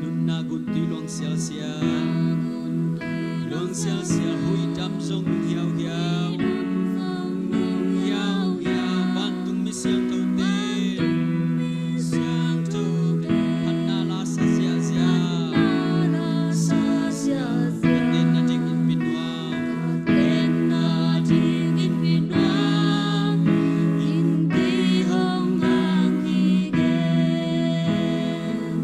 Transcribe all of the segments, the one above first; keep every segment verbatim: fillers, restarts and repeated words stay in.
Nunna guntu luang sialsial, luang sialsial, huih dam zong hiauhiau, hiauhiau, vantung mi siangthote, siangthote, phatna la sa ziahziah, la sa ziahziah, ka tenna dingin pi nuam, ka tenna dingin pi nuam, innpi hong hang hi gen.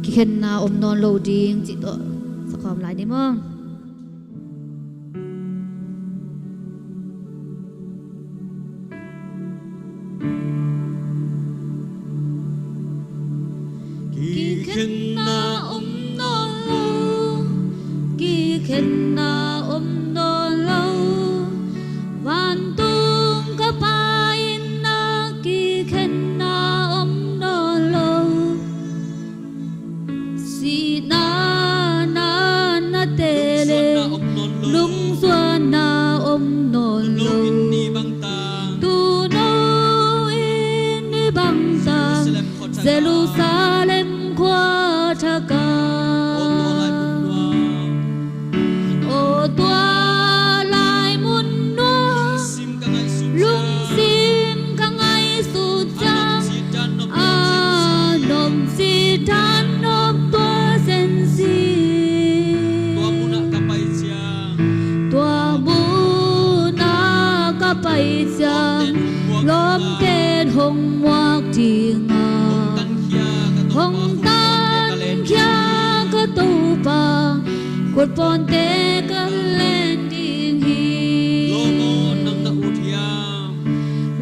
Kikhenna om nawn lo ding cih tawh sakhawm lai ni maw? Kikhenna om nawn lo, kikhenna om nawn lo, vantung ka Pa inn ah kikhenna om nawn lo. Sihna na na te le lungzuanna om nawn lo. Tuno in ni bangtang Jerusalem khua thak ah. Aw tua lai mun nuam, lungsim ka ngaihsut ciang, a nopci dan nop tua zen si. Tua mun ah ka pai ciang, tua mun ah ka pai ciang, lawmten hong muak ding a, hong tankhia ka Topa, khutpawngte ka len ding hi. Lawm aw, nang na ut hiam?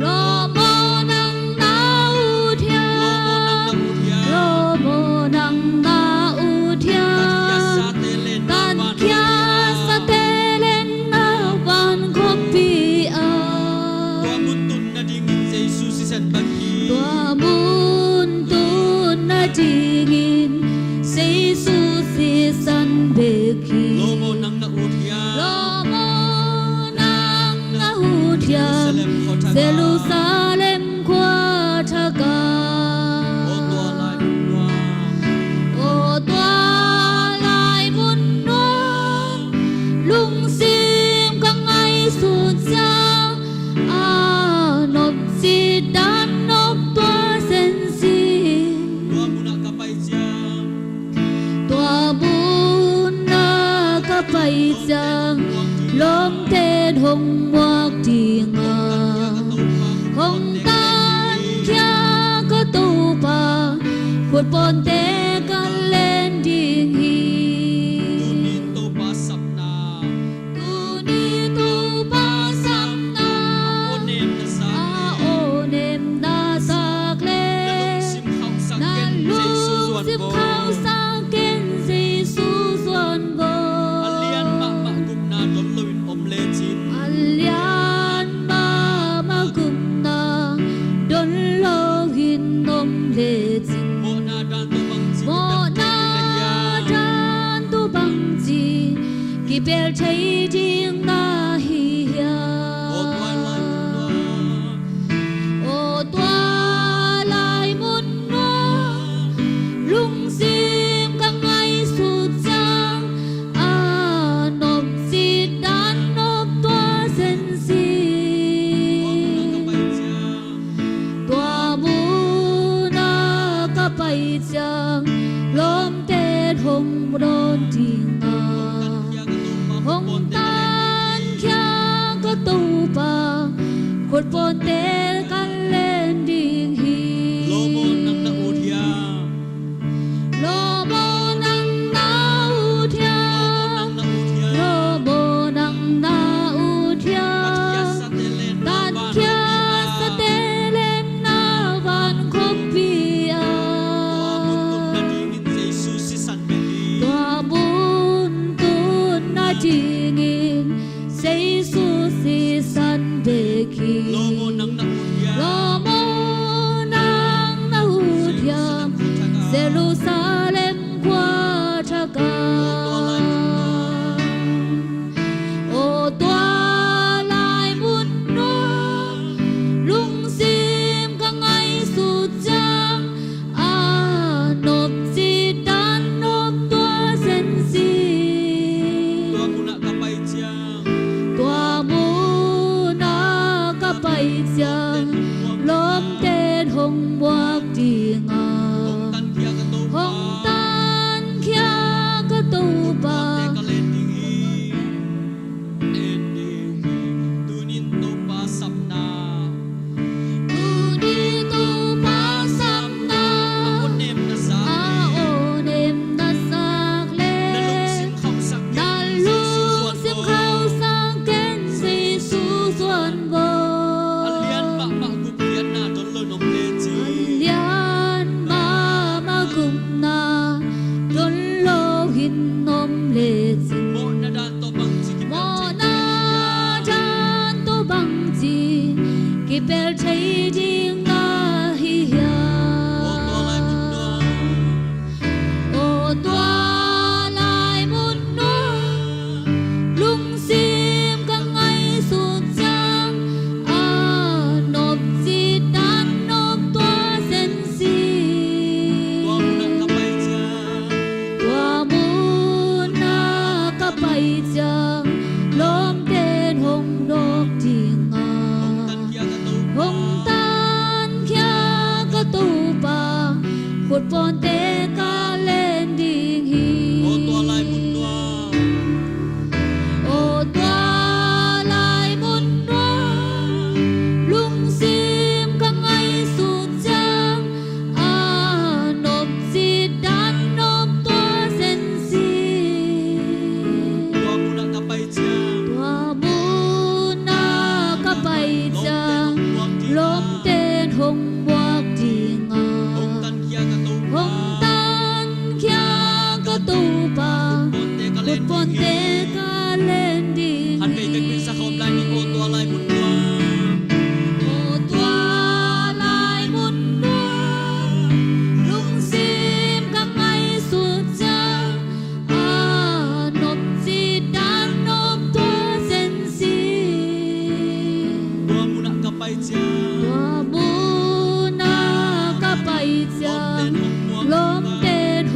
Lawm aw, nang na ut hiam? Lawm aw, nang na ut hiam? Tatkhiat sate lenna vankhawmpi ah. Tua mun tun nadingin Jesu sisan bek hi. Tua mun tun nadingin Jesu sisan bek hi. Lawm aw, nang na ut hiam? Lawm aw, nang na ut hiam? Jerusalem khua thak ah. Jerusalem khua thak ah. Aw tua lai mun nuam, aw tua lai mun nuam, lungsim ka ngaihsut ciang, a nopci dan nop tua zen si. Tua mun ah ka pai ciang, tua mun ah ka pai ciang, lawmten hong muak ding a, hong tankhia ka Topa, khutpawngte ka len ding hi. Tuni Topa sapna, tuni Topa sapna, a aw nem na sak le, na lungsim khauhsak ken Jesu zuan vo. A lian mahmah gupna don loin om lecin, a lian mahmah gupna don loin om lecin, mawhna dan tua bangci, mawhna dan tua bangci kipel thei ding na hi hiam? Aw tua lai mun nuam, aw tua lai mun nuam, lungsim ka ngaihsut ciang, a nopci dan nop tua zen si. Tua mun ah ka pai ciang, lawmten hong dawn ding a, hong tankhia ka Topa, khutpawngte ka len ding hi. Lawm aw, nang na ut hiam? Lawm aw, nang na ut hiam? Lawm aw, nang na ut hiam? Tatkhiat sate lenna vankhawmpi ah. Tua mun tun nadingin Jesu sisan bek hi. Lawm aw, nang na ut hiam? Lawm aw, nang na ut hiam? Jerusalem khua thak ah. Aw tua lai mun nuam, lungsim ka ngaihsut ciang, a nopci dan nop tua zen si. Tua mun ah ka pai ciang, tua mun ah ka pai ciang, lawmten hong muak ding a, hong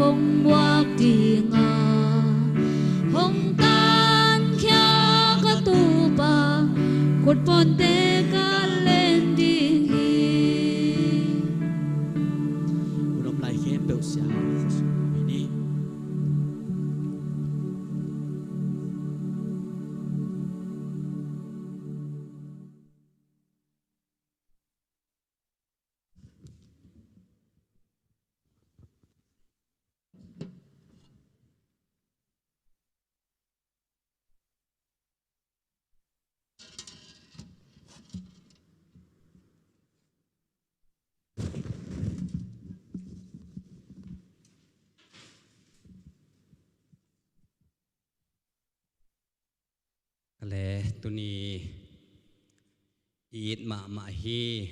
Hong muak dinga hong tankhia ka Topa, khutpawnte ka len ding hi. Hun om lai khempeuh sia hang khuasung ni. Ka le tuni i it mahmah hi.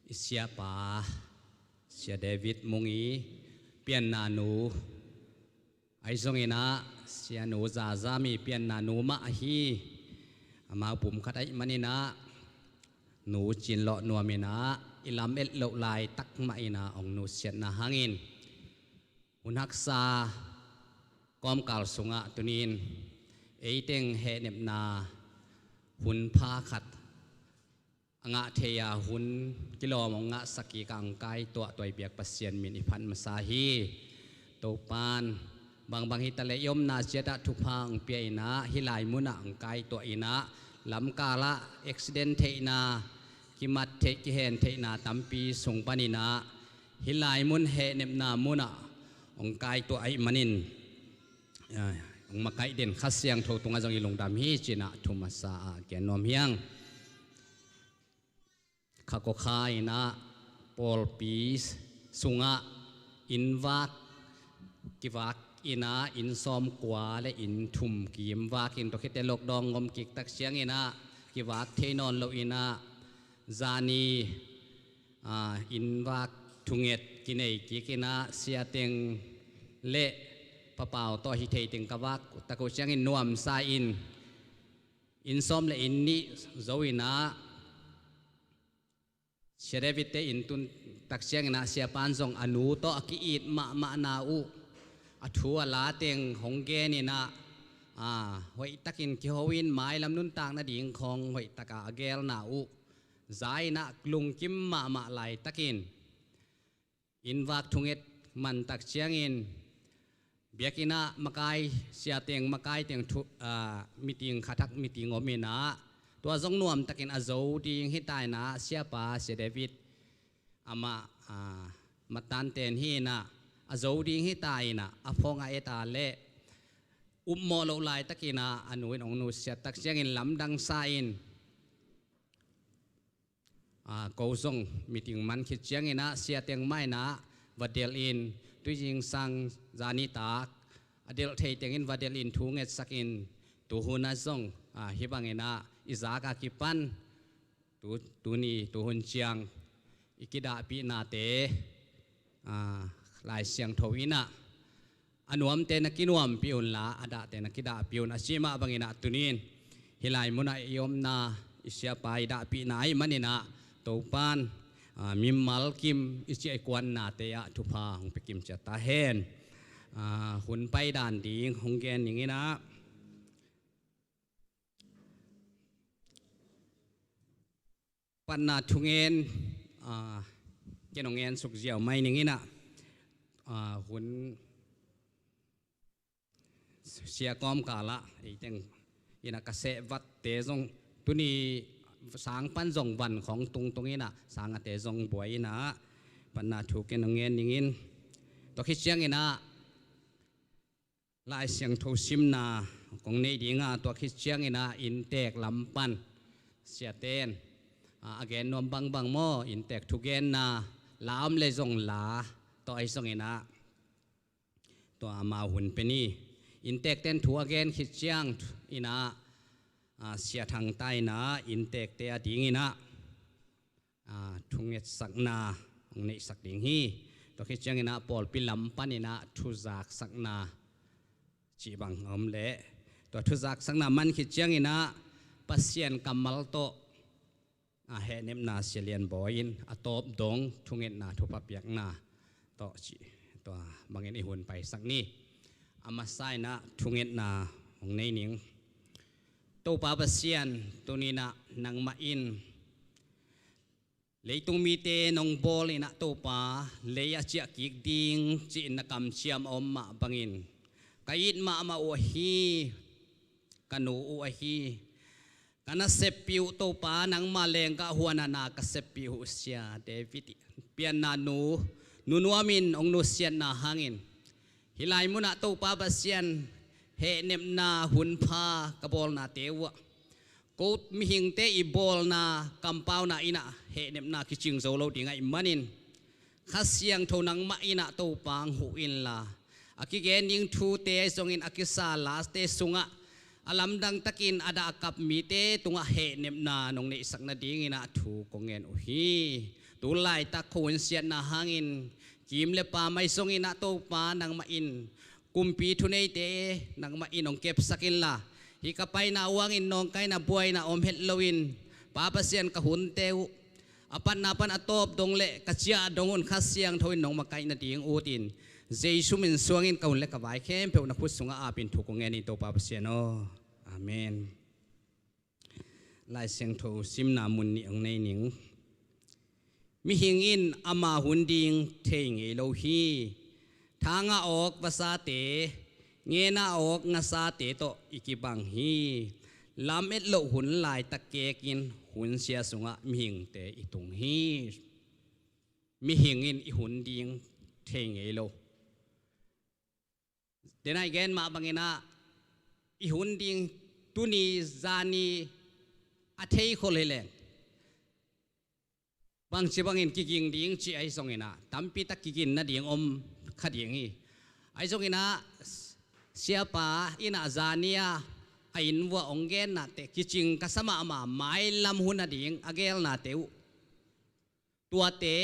I siapa Sia David Mung i pianna nu ahi zongin ah, Sia Nu Za Zam i pianna nu mah ahi. Amau pum khat ahih manin ah, Nu Cin Lawh Nuam in ah i lam et loh laitak mah in ah hong nusiatna hangin, hun haksa kawmkal sungah tuni-in ei teng hehnepna hun pha khat a ngah thei a, hun kilawm hong ngahsak kik a hong kai tuah, tua i biak Pasian min i phat masa hi. Topa'n bangbang hi ta leh i omna ciat ah thupha hong pia in ah, hih lai mun ah hong kai tuah in ah, lamkal ah accident theihna, kimat theih, kihen theihna tampi sung panin ah, hih lai mun hehnepna mun ah hong kai tuah ahih manin, ah, hong makaih den Kha Siangtho tungah zong i lungdam hi ci-in ah thu masa ah gen nuam hi ing. Kha kua kha in ah pawlpi sungah inn vak kivak in ah, inn sawmkua le inn thum kim vak in, tua khit teh lockdown om kik tak ciangin ah kivak thei nawn lo in ah, zani, ah, inn vak thunget kinei kik in ah, Sia teng le Pa Pau tawh hi thei teng ka vak tak uh ciangin nuamsa in, inn sawm le inn nih zo in ah, Sia David te inn tun tak ciangin ah, siapa'n zong a nu tawh a ki-it mahmahna uh, a thu a la teng hong gen in ah, ah, hoihtakin kiho in, mailam nuntakna ding khawng hoihtak a a gelna uh za in ah, lungkim mahmah laitakin inn vak thunget man tak ciangin, biakinn ah makai, sia teng, makai teng thu, ah, meeting, kha thak meeting om in ah, tua zong nuamtakin a zo ding hi ta in ah, siapa Sia David amah, ah, matante hi in ah, a zo ding hi ta in ah, a phone a et a leh upmawh loh laitakin ah, a nu in hong nusiat tak ciangin lamdangsa in, ah, ko zong meeting man khit ciangin ah, sia teng mah in ah va delh in, tui zingsang zani tak a delh thei tengin va delh in, thu ngetsak in, tuhun ah zong, ah, hih bangin ah i zak a kipan tu, tuni, tuhun ciang i kidahpihnate, ah, Lai Siangtho in ah, a nuamte na kinuampih un la, a dahte na kidahpih un, a cih mah bangin ah tuni-in hih lai mun ah i omna, i siapa i dahpihna ahih manin ah, Topa'n, ah, mimal kim i cih i kuannate ah thupha hong pia kim ciat ta hen. Ah, hun paidan ding hong gen ning in ah, Patna thungen, ah, ken hong ngen suk ziau mai ning in ah, ah, hun sia kawmkal ah ei teng in ah ka sehvatte zong tuni sang pan zong van khawng tungtung in ah, sangate zong buai in ah, patna thu ken hong ngen ning in, tua khit ciangin ah Lai Siangtho simna kong nei ding a, tua khit ciangin ah inntek lam pan siate'n, a, a gen nuam bangbang maw, inntek thugenna, la om leh zong la, tua ahi zongin ah, tua amau hun pen hi. Inntekte'n thu a gen khit ciangin ah, a, sia thangta in ah inntekte a dingin ah, a, thungetsakna hong neihsak ding hi. Tua khit ciangin ah pawlpi lam panin ah thuzaksakna cih bang om leh, tua thuzaksakna man khit ciangin ah Pasian kammal tawh, a, hehnepna sia lian bawi in a tawp dong thungetna thupha piakna tawh cih Tua bangin i hun paisak ni. A masa in ah thungetna hong nei ning. Topa Pasian, tuni in ah nangmah in leitung mite nong bawl in ah Topa, lei a ciah kik ding ci-in na kamciam a om mah bangin ka it mahmah uh ahi, ka nu uh ahi, ka naseppih uh Topa, nangma lenggah huan ah na ka seppih uh Sia David pianna nu, Nu Nuam in hong nusiatna hangin hih lai munah Topa Pasian, hehnepna hunpha ka bawlnate uh ah, ko mihingte i bawlna kampauna in ah hehnepna kicing zo lo ding ahih manin, Kha Siangtho nangmah in ah Topa hong huh inla, a kigen ding thute ahi zongin a kisa laste sungah a lamdang takin a dahkap mite tungah hehnepna nong neihsak nadingin ah thu kong ngen uh hi. Tu laitak khuahun siatna hangin kim le paam ahi zongin ah Topa nangmah in kumpi thuneite nangmah in hong kepsak inla, hih ka paina uh hangin nawngkaina buaina om het loin, Pa Pasian, ka hunte uh a patna pan a tawp dong le ka ciah dong un Kha Siangtho in nong makaih nading utin, Jesu min suangin ka hun le ka vai khempeuh na khut sungah apin thu kong ngen hi, Topa Pasian aw. Amen. Lai Siangtho simna mun nih hong nei ning. Mihing in ama hun ding thei ngei lo hi. Thangah awk vasate, ngenah awk ngasate tawh i kibang hi. Lamet loh hun laitak kekin hun sia sungah mihingte i tung hi. Mihing in i hun ding thei ngei lo. Denai gen mah bangin ah i hun ding tuni zani a theikhol hi leng, bangci bangin kiging ding ci ahi zongin ah tampi tak kigin nading om kha ding hi. Ahi zongin ah siapa in ah zani a a inn uah hong gennate kicing ka sa mahmah, mailam hun a ding a gelnate uh. Tuate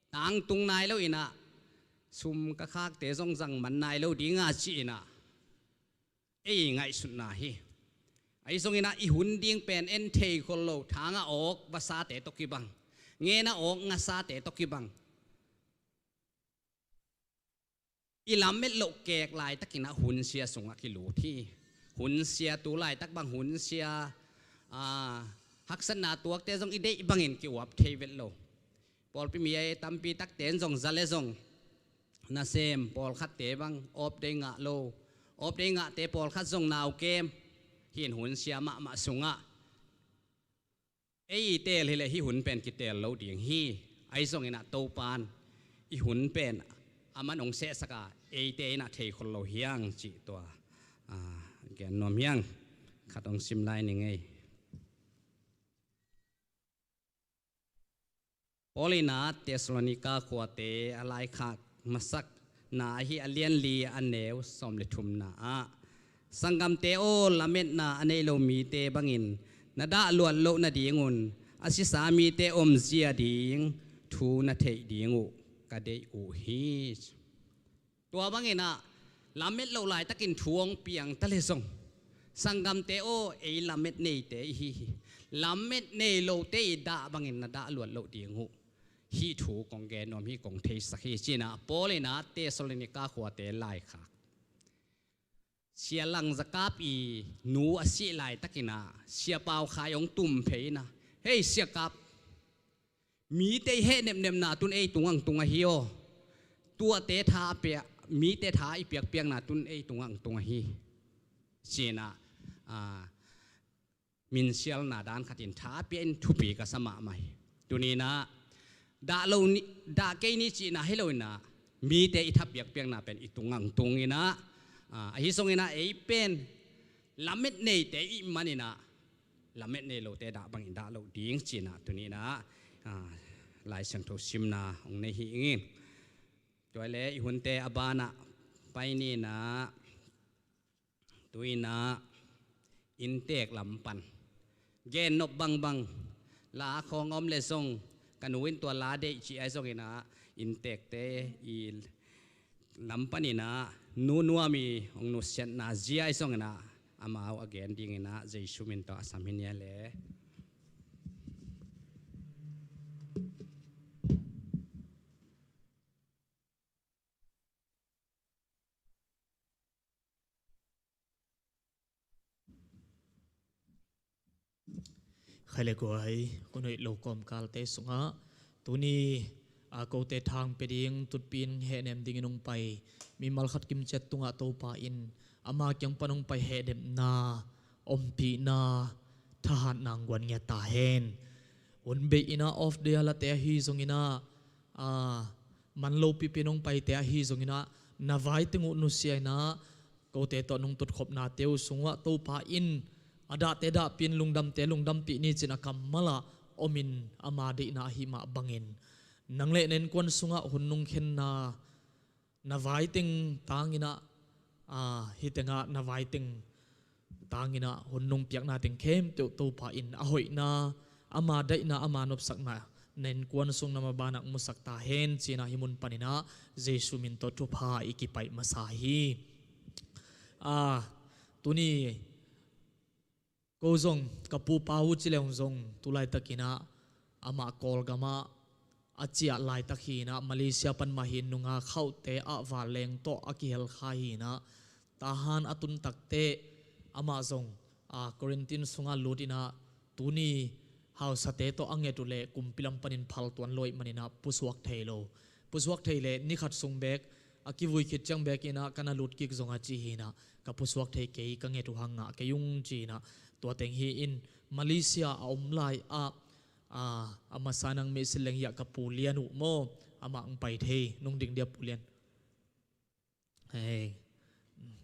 tangtung nai lo in ah, sum ka khakte zong zang man nai lo ding a ci in ah ei ngaihsutna hi. Ahi zongin ah i hun ding pen en thei khol lo, thangah awk vasate tawh kibang, ngenah awk ngasate tawh kibang. I lamet loh kek laitakin ah hun sia sungah kilut hi. Hun sia tu laitak bang hun sia, ah, haksatna tuakte zong i deih bangin ki-uap thei vet lo. Pawlpi mi a tampi takte in zong za le zong nasem, pawlkhatte bang off day ngah lo. Off day ngahte pawlkhat zong nau kem. Hih in hun sia mahmah sungah ei i teel hi leh hih hun pen kiteel lo ding hi. Ahi zongin ah Topa'n i hun pen aman hong sehsak a, eite in ah thei khol lo hi hang cih tua, ah, gen nuam hi hang. Khat hong sim lai ning ei. Paul in ah Thessalonika khuate a laikhak masakna ahi a lianli a neu sawm le thumna ah, Sanggamte aw, lametna a nei lo mite bangin na dah luat loh nadingun a sisa mite omzia ding thu na theih ding uh ka deih uh hi. Tua bangin ah lamet loh laitakin thu hong piang ta le zong, sanggamte aw, ei lamet neite i hi hi. Lamet nei lote i dah bangin na dah luat loh ding uh hih thu kong gen nuam hi, kong theisak hi, ci in ah Paul in ah Thessalonika khuate laikhak. Sia Lang Zakap i nu a sih laitakin ah Sia Pau Khai hong tum phei in ah, hei Sia Kap, mite i hehnepnepna tun ei tung ang tung ahi aw. Tuate tha a pia, mite tha i piakpiakna tun ei tung ang tung ahi, ci in ah, ah, minsialna dan khatin tha a pia in thupi ka sa mahmah hi. Tuni in ah dah lo ni, dah kei ni cihna hi lo in ah, mite i tha piakpiakna pen i tung ang tung in ah, ah, ahi zongin ah ei pen lamet neite i hih manin ah lamet nei lote dah bangin dah loh ding ci in ah tuni in ah, ah, Lai Siangtho simna hong nei hi ing. Tua leh i hunte a banah pai ni in ah, tu in ah inntek lam pan gen nop bangbang, la khawng om le zong, ka nu in tua la deih cih ahi zongin ah inntekte i lam panin ah Nu Nuam i hong nusiatna zia ahi zongin ah amau a gen dingin ah Jesu min tawh a sam hi nia le. Phailekuai, hun hoih lo kawmkalte sungah tuni a kote thang pia ding tutpin hehnem dingin hong pai mimal khat kimciat tungah Topa in ama kiang pan hong pai hehdemna, ompihna, thahatna hong guan ngiat ta hen. Hun bei inah off day a late ahi zonginah, a, man lopipi in hong paite ahi zonginah, na vai teng uh nusia inah kote tawh nong tutkhopnate uh sungah Topa in a dahte dahpih in, lungdamte lungdampih ni ci-in a kammal ah omin ama deihna ahi mah bangin nang le na innkuan sungah hun nong khenna, na vai teng tanginah, a, hih tengah na vai teng tanginah hun nong piakna teng khempeuh Topa in a hoihna, ama daihna, ama nopsakna na innkuan sung na maban ah musak ta hen ci-inah hih mun paninah Jesu min tawh thupha i kipaih masa hi. A, tuni ko zong ka pupa uh ci leng zong tu laitakinah amah Kawlgamah a ciah laitak hinah, Malaysia pan mah hin nunga khauhte ah vanleng tawh a kihel kha hinah, Tahan a tun takteh amah zong, a, quarantine sungah lut inah tuni hausate tawh a nget uh leh kumpi lam panin phal tuan lo ahih maninah pusuak thei lo. Pusuak thei leh ni khat sung bek a kivui khit ciang bek inah ka na lut kik zong a ci hinah, ka pusuak thei kei, ka nget uh hang ngah kei ung ci inah, tua teng hi in Malaysia a om lai ah, a, a masa nang mehsin leng hiah ka pu Lian uh maw, amah hong pai thei nong ding dia pu Lian. Hei,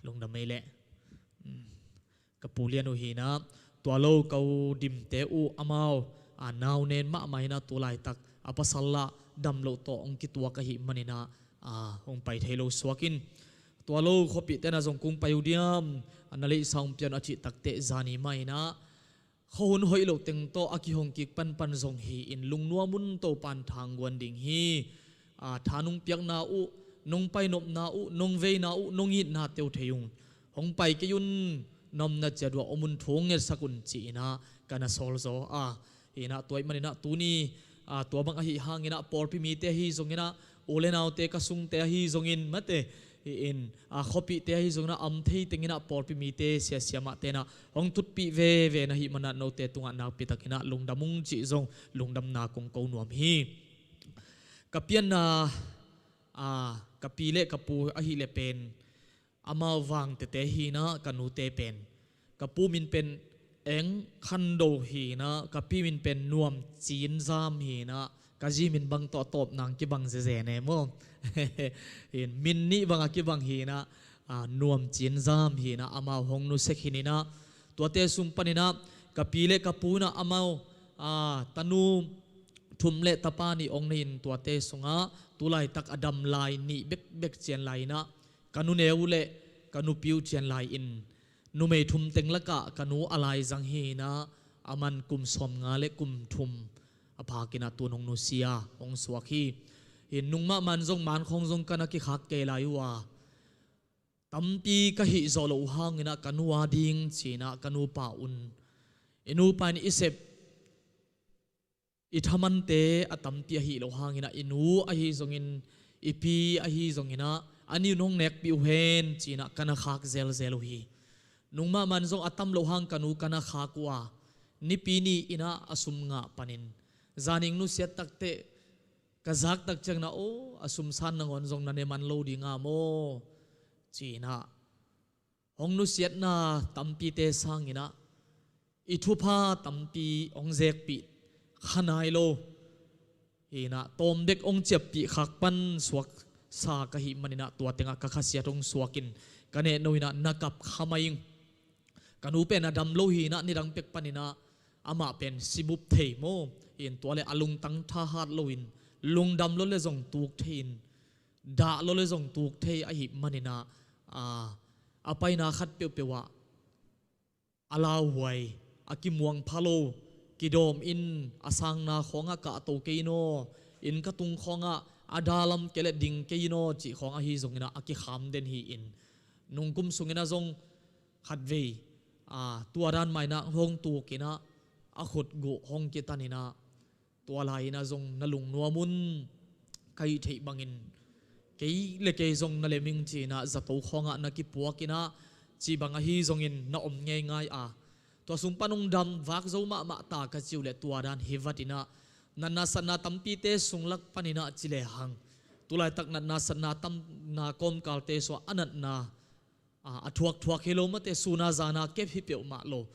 lungdam ei leh. Ka pu Lian uh hinah, tua lo ka u Dimte uh amau, a, nau nen mahmah hinah tu laitak a pasal lah dam loh tawh hong kituak ahih maninah, a, hong pai thei lo suak in. Tua lo khuapihte na zong kong pai uh diam, a, na leisa hong pia un a cih takteh zani mah inah khuahun hoih loh teng tawh a kihong kik panpan zong hi-in lungnuam un, Topa in tha hong guan ding hi. A, tha nong piakna uh, nong painopna uh, nong veina uh, nong itna teuh thei ung. Hong pai kei un, na omna ciat uah om un, thu hong ngetsak un ci-inah ka na sawl zaw a. Hinah tua ahih maninah tuni, a, tua bang ahi hanginah pawlpi mite ahi zonginah, u le naute ka sungte ahi zongin mate hi-in, a, khuapihte ahi zonginah, a om thei tenginah pawlpi mite, siasia mahte inah hong tutpih veve na hih manah note tungah nakpi takinah lungdam ung cih zong lungdamna kong ko nuam hi. Ka pianna, a, ka pi le ka pu ahih leh pen amau Vangtete hinah, ka nute pen, ka pu min pen Eng Khan Do hinah, ka pi min pen Nuam Cin Zam hinah, ka zi min bang tawh a tawp nang kibang zeze ne maw? Hin min nih bang a kibang hinah, a, Nuam Cin Zam hinah, amau hong nusia khin inah, tuate sung paninah ka pi le ka pu inah amau, a, tanu thum le tapa nih hong nei in, tuate sungah tu laitak a dam lai nih bekbek cian lai inah, ka nuneu le ka nupi uh cian lai in, numei thum teng lakah ka nu a laizang hinah, aman kum sawmnga le kum thum a phakinah tun hong nusia, hong suak hi. Hin nung mahmah in zong mankhawng zong ka na kikhak kei lai uh a, tampi ka hih zawh loh uh hanginah ka nu a ding ci-inah ka nupa un, i nupa in i sep i thamante a tampi ahi loh hanginah, i nu ahi zongin, i pi ahi zonginah, a nih un hong nekpih uh hen ci-inah ka na khak zelzel uh hi. Nung mahmah in zong a tam loh hang ka nu ka na khak uh a, nipi ni inah a sum ngah panin, zaning nusiat takteh ka zak tak cianginah, aw, a sum san nangawn zong na ne man lo ding a maw ci-inah, hong nusiatna tampite sanginah i thupha tampi hong zekpih kha nai lo hinah, tawm bek hong ciappih khak pan suaksa ka hih maninah, tua tengah ka khasiat hong suakin ka nehno inah na kap kha mai ing. Ka nu pen a dam lo hinah, nidang pek paninah amah pen sibup thei maw? Hin tua le a lungtang thahat loin, lungdam lo le zong tuk thei in, dah lo le zong tuk thei ahih maninah, a, a paina khat peuhpeuh ah a lauhuai, a kimuang pha lo, kidawm in, a sangna khawngah kahto kei in aw, inn ka tung khawngah a dalam kei le ding kei in aw cih khawng ahi zonginah a kikham den hi-in, nungkum sunginah zong khatvei, a, tua dan mah inah hong tukinah a khutguh hong kitaninah, tua lai-inah zong na lungnuam un, ka hih theih bangin kei le kei zong na lem ing ci-inah zato khawngah na kipuakinah, cih bang ahi zongin na om ngeingai a, Tua sung pan hong dam vak zo mahmah ta ka ci uh leh tua dan hi vat inah, natna satna tampite sung lak pan inah ci lehang, tulaitak natna satna tam, na kawmkalte sungah a natna, a, a thuakthuak hi lo mate, sun a zan a kep hi peuhmah lo.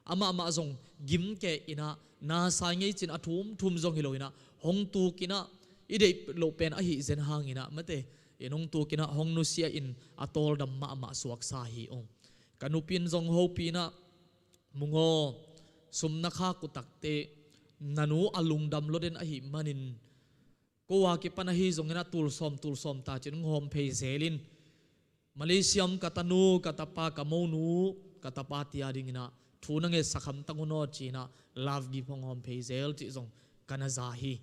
Amahmah zong gimkeh inah, na sai ngei cin a thumthum zong hi lo inah, hong tuk inah, i deih loh pen ahih zen hang inah mate, in hong tuk inah hong nusia in a tawldam mahmah suaksa hi ung. Ka nupi in zong hopih inah, "Mung aw, sum na khak uh takteh na nu a lungdam lua den ahih manin, ko a kipan ahi zongin ah tul sawm tul sawm ta cin hong hawm phei zel in. Malaysia om ka tanu, ka tapa, ka monu, ka tapa te a dingin ah thu na ngetsak hamtang un aw," ci inah love gift hong hawm phei zel cih zong ka na za hi.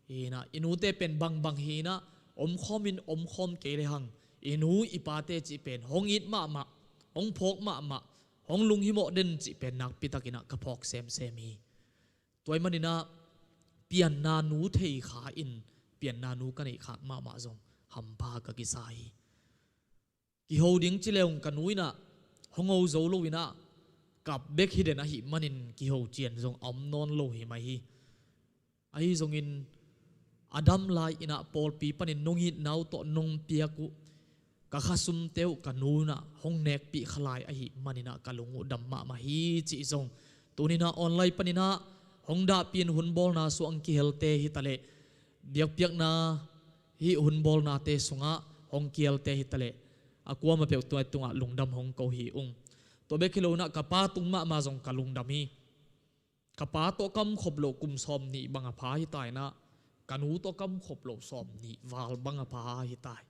Hi inah i nute pen bangbang hi inah, omkhawm in omkhawm kei lehang, i nu i pate cih pen hong it mahmah, hong phawk mahmah, hong lunghimawh den cih pen nakpi tak inah ka phawk semsem hi. Tua ahih man inah pianna nu thei kha in, pianna nu ka neih khak mahmah zong hampha ka kisa hi. Kiho ding ci le ung ka nu inah hong ho zo lo inah, kap bek hi den ahih manin kiho cian zong a om nawn lo hi mai hi. Ahi zongin a dam lai inah pawlpi panin nong itna uh tawh nong piak uh ka khasumte uh ka nu inah hong nekpih kha lai ahih man inah ka lung uh dam mahmah hi cih zong, tuni inah online pan inah hong dahpih in hun bawlna sungah hong kihelte hi taleh, biakpiakna hih hun bawlnate sungah hong kihelte hi taleh, a kuamah peuh tua tungah lungdam hong ko hi ung. Tua bek hi lo inah ka pa tung mahmah zong ka lungdam hi. Ka pa tawh ka om khop loh kum sawm nih bang a pha hi ta inah, ka nu tawh ka om khop loh sawm nih val bang a pha hi ta hi.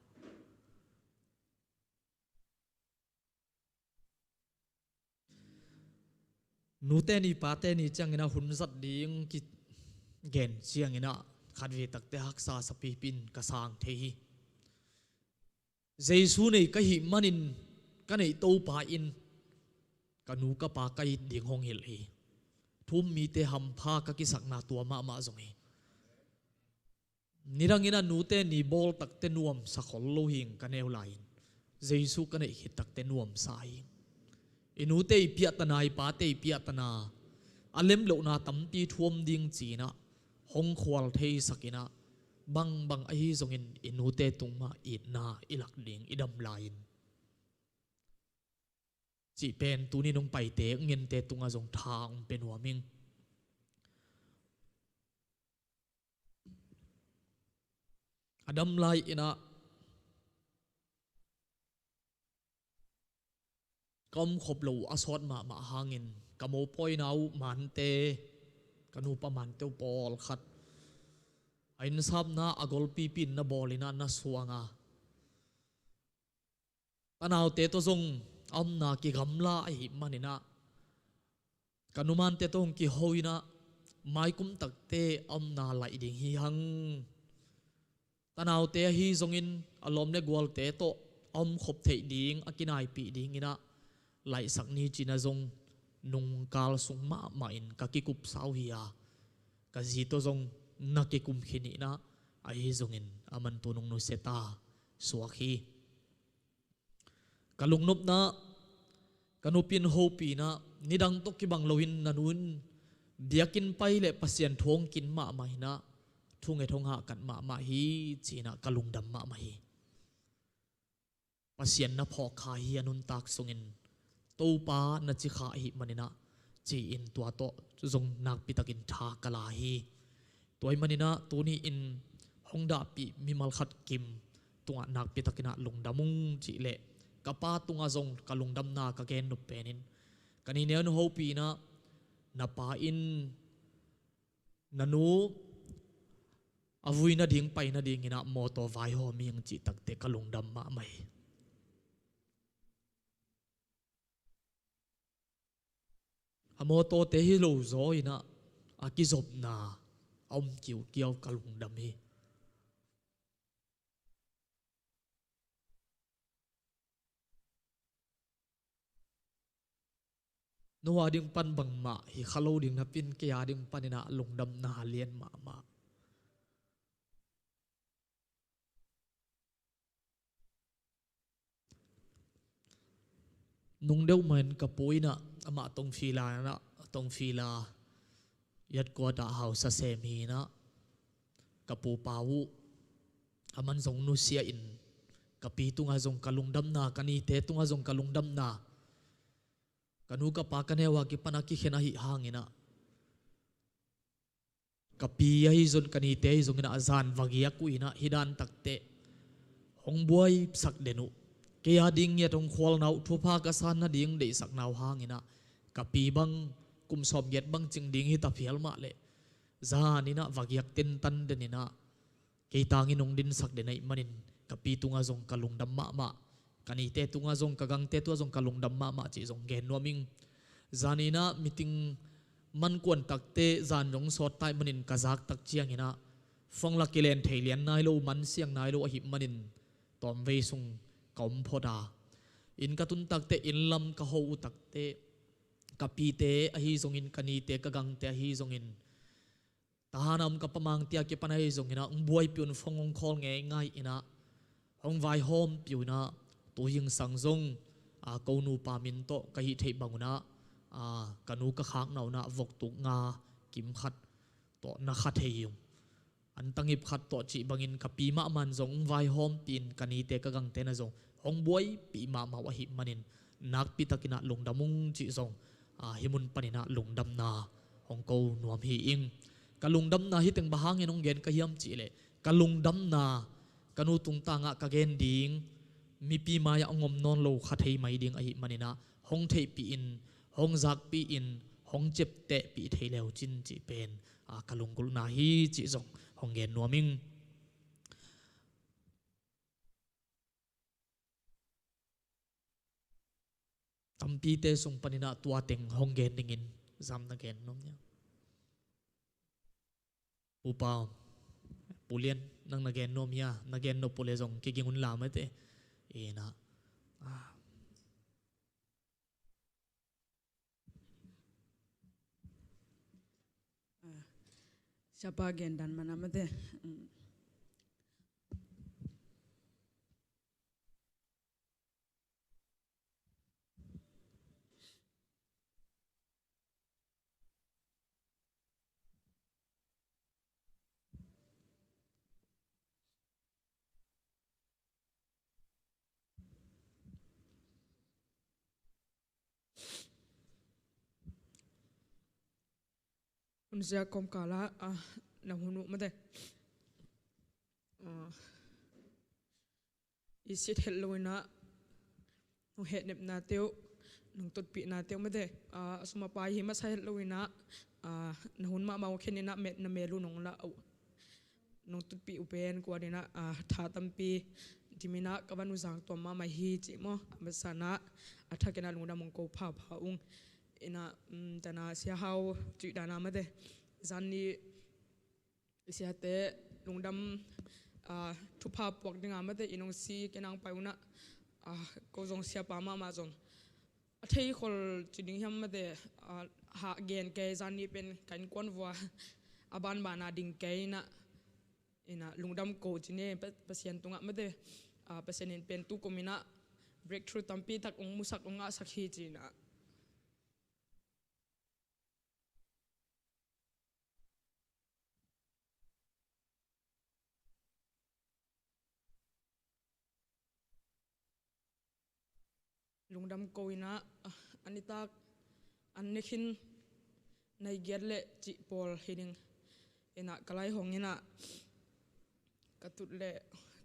Nute ni pate ni ciangin ah hun zat ding kigen ciangin ah khatvei takte haksa sapipi in ka sang thei hi. Jesu nei ka hih manin ka neih Topa in ka nu ka pa ka it ding hong hilh hi. Thu-um mite hampha ka kisakna tua mahmah zong hi. Nidangin a nute ni bawl takte nuamsa khol lo hi ing, ka neu lai-in Jesu ka neih khit takte nuamsa hi ing. I nute i piahtana, i pate i piahtana, a lem lohna tampi thu-um ding ci-in ah hong khual theisak in ah, bangbang ahi zongin i nute tung mah itna i lak ding i dam lai-in cih pen tuni nong paite ngente tungah zong tha hong pia nuam ing. A dam lai-in ah ka om khop loh uh a sawt mahmah hangin ka mopawina uh mante, ka nupa mante uh pawlkhat a innsapna a golpipi in na bawl in ah na suang a, tanaute tawh zong a omna kigamla ahih manin ah ka numante tawh hong kiho in ah, maikum takte a omna laih ding hi hang. Tanaute ahi zongin a lawm le gualte tawh a om khop theih ding, a kinaipih dingin ah laihsak ni ci-in ah zong nungkal sung mahmah in ka kikupsa uh hi a, ka zi tawh zong na kikum khin in ah, ahi zongin a man tu nong nusia ta suak hi. Ka lungnopna, ka nupi in hopih in ah, nidang tawh kibang loin na nu in biakinn pai leh Pasian thu hong kin mahmah in ah, thunget hong hahkat mahmah hi ci-in ah ka lungdam mahmah hi. Pasian na phawk kha hi a nuntak sungin, Topa na ci kha ahih manin ah ci-in tua tawh zong nakpi takin tha ka la hi. Tua ahih manin ah tuni-in hong dahpih mimal khat kim tungah nakpi takin ah lungdam ung cih leh, ka pa tungah zong ka lungdamna ka gen nop pen in, ka nineu in hopih in ah, na pa in na nu a vui nading pai nadingin ah mawtaw vaihawm ing cih takte ka lungdam mahmah hi. A mawtawte hi lo zaw in ah a kizopna a om kiukiau ka lungdam hi. No a ding pan bangmah hi kha lo ding napi-in kei a ding panin ah lungdamna lian mahmah. Nung deuh mah in ka pu in ah amah tong fila in ah Tongfila, Yatkuata hausa sem hi inah, ka pupa uh, a man zong nusia in, ka pi tungah zong ka lungdamna, ka nite tungah zong ka lungdamna, ka nu ka pa ka neu a kipan a kikhen ahi hang inah, ka pi ahi zong, ka nite ahi zong inah, a zan va giak uh inah, hih dan takteh hong buaisak den uh. Kei a ding ngiat hong khualna uh, thupha ka sanna ding deihsakna uh hang inah, ka pi bang kum sawmgiat bang cing ding hi ta phial mah leh, zan inah va giak tentan den inah, kei tangin hong dinsak den ahih manin, ka pi tungah zong ka lungdam mahmah, ka nite tungah zong, ka gangte tungah zong ka lungdam mahmah cih zong gen nuam ing. Zan inah meeting man kuan takteh zan zong sawt ta ahih manin, ka zak tak ciang inah phone la kilen thei lian nai lo, man siang nai lo ahih manin, tawmvei sung ka om phot a, inn ka tun takteh, inn lam ka ho uh takteh, ka pite ahi zongin, ka nite, ka gangte ahi zongin, tahan a om ka Pa Mangte a kipan ahi zong inah, hong buaipih un, phone hong call ngeingai inah, hong vaihawmpih un inah, tu zingsang zong, a, ko nupa min tawh ka hih theih bang un inah, a, ka nu ka khakna un inah vok tuk nga kim khat tawh na kha thei ung. Antang ip khat tawh cih bangin ka pi mahmah in zong hong vaihawmpih in, ka nite ka gangte na zong hong buaipih mahmah uh ahih manin, nakpi tak inah lungdam ung cih zong, a, hih mun pan inah lungdamna hong ko nuam hi ing. Ka lungdamna hih teng bang hangin hong gen ka hiam cih leh, ka lungdamna ka nu tungtangah ka gen ding, mipi mai-ah hong om nawn lo kha thei mai ding ahih man inah, hong theihpih in, hong zakpih in, hong ciaptehpih thei le uh cin cih pen, a, ka lunggulhna hi cih zong hong gen nuam ing. Tampite sung pan inah tua teng hong gen dingin zam na gen nuam hia? Pupa, Pu Lian, nang na gen nuam hia? Na gen nop uh leh zong kiging un la mate. Inah, a, siapa gen dan man a mate. Mm. Hun sia kawmkal ah, ah, na hun uh mate. Ah, i sit het lo inah, nong hehnepnate uh, nong tutpihnate uh mate. Ah, a sum a pai hi masa het lo inah, ah, na hun mahmah uh khen inah, met na mel uh nong lah uh, nong tutpih uh pen kua dinah, ah, tha tampi dim inah ka van uh zang tuam mahmah hi cih maw. A masa inah a thak inah lungdam hong ko phapha ung. Inah, um, tana Sia Hau cuih dana mate. Zan ni siate lungdam, ah, thupha puak dinga mate i nong si kei nang pai unah, ah, ko zong siapa mahmah zong a thei khol ci ding hiam mate, ah, hah gen kei, zan ni pen ka innkuan vua a banbana ding kei inah, inah lungdam ko ci ne, Pa-, Pasian tungah mate, ah, Pasian in pen tukum inah breakthrough tampi tak hong musak hong ngahsak hi ci inah. Lungdam ko inah, ah, a nitak an ne khin nai giat leh cih pawl hi ding. Inah ka lai hong inah ka tut leh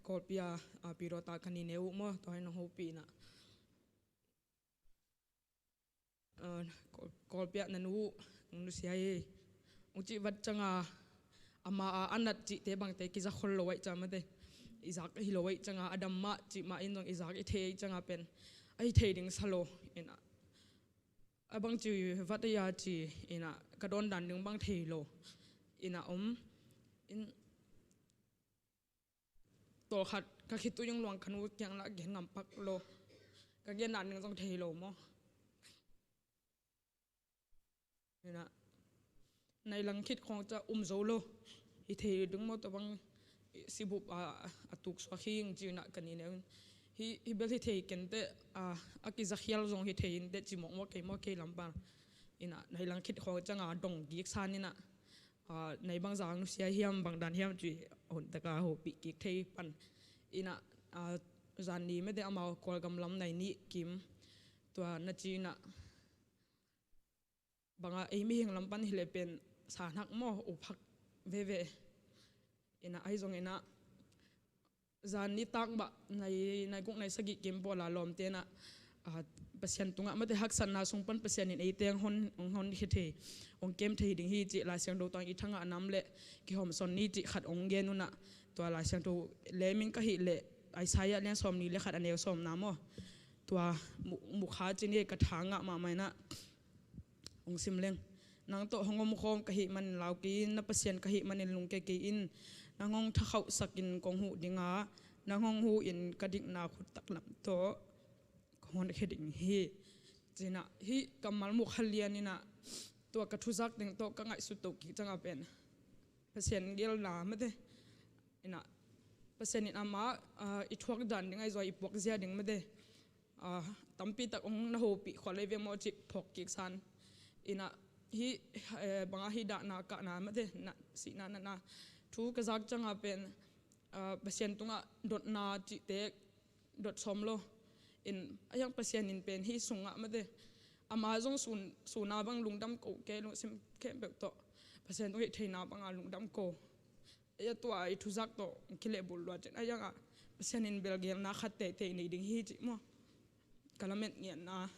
Kawlpi a, ah, Pidawta ka nine uh maw, tua hi nong hopih inah. Ah, Kawl-, Kawlpi ah na nu uh hong nusia hi. Hong cih vat cianga ama a a nat cihte bangte kiza khol lo ahih ciang mate. I zak hi lo ahih cianga, a dam mah cih mah in zong i zak i thei ahih cianga pen a hi thei ding sa lo. Inah a bang ci vat ahi a ci, inah ka dawn dan ding bang thei lo. Inah om in, tawlkhat ka khitui hong luang ka nu kiang lah gen ngam pak lo. Ka gen dan ding zong thei lo maw. Inah nai lang khit khawng ca um zo lo. Hi thei ding maw, tua bang sibup a, a tuk suak hi ing ci inah ka nine uh in. Hi, hi bel hi thei kenteh, a, a kizakhial zong hi thei inteh ci mawkmawk kei maw, kei lam pan. Ina nai lang khit khawng cianga dong kik san ina, ah, nai bangzah nusia hiam, bangdan hiam cih hun taka hopih kik thei pan. Ina, ah, zanni mete amau Kawlgam lam nai nih kim tua na ci ina, banga ei mihing lam pan hileh pen sa nak maw, uphak veve. Ina ahi zong ina zan nitak bah nai, nai guk nai sagih kim pawla lawmte na, ah, Pasian tungah mate haksatna sung pan Pasian in eite hong hon, hong hon hi thei, hong kem thei ding hi cih Lai Siangtho tang i thangah nam le kihawmsawn ni cih khat hong gen una, tua Lai Siangtho lemin ka hih leh Isaiah lian sawm ni le khat a neu sawmna maw, tua mu, mukha cini ka thangah mahmah ina hong sim leng. Nang tawh hong omkhawm ka hih manin lau kei in, na Pasian ka hih manin lungke kei in. Nang hong thakhauhsakin kong huh dinga, nang hong huh in ka dikna khut taklam tawh kong honkhia ding hi. Cina hih kammal mukha lian ina tua ka thuzak teng tawh ka ngaihsut to kik cianga pen Pasian gelna mate. Ina Pasian in amah, ah, i thuak dan ding ahi zong i puak zia ding mate. Ah, tampi tak hong na hopih khua lei ve maw cih phawk kik san. Ina hih, eh, banga hih dahna kahna mate, na sihna natna thu ka zak cianga pen, ah, Pasian tungah dotna cihte dot sawm lo. In a hiang Pasian in pen hih sungah mate ama zong sun, suna bang lungdam ko ke, lungsim khempeuh tawh Pasian tung hih theina banga lungdam ko. Ei a tua i thuzak tawh kilehbulh luat cin a hianga Pasian in belgelna khat teitei nei ding hi cih maw. Ka lamet ngiatna.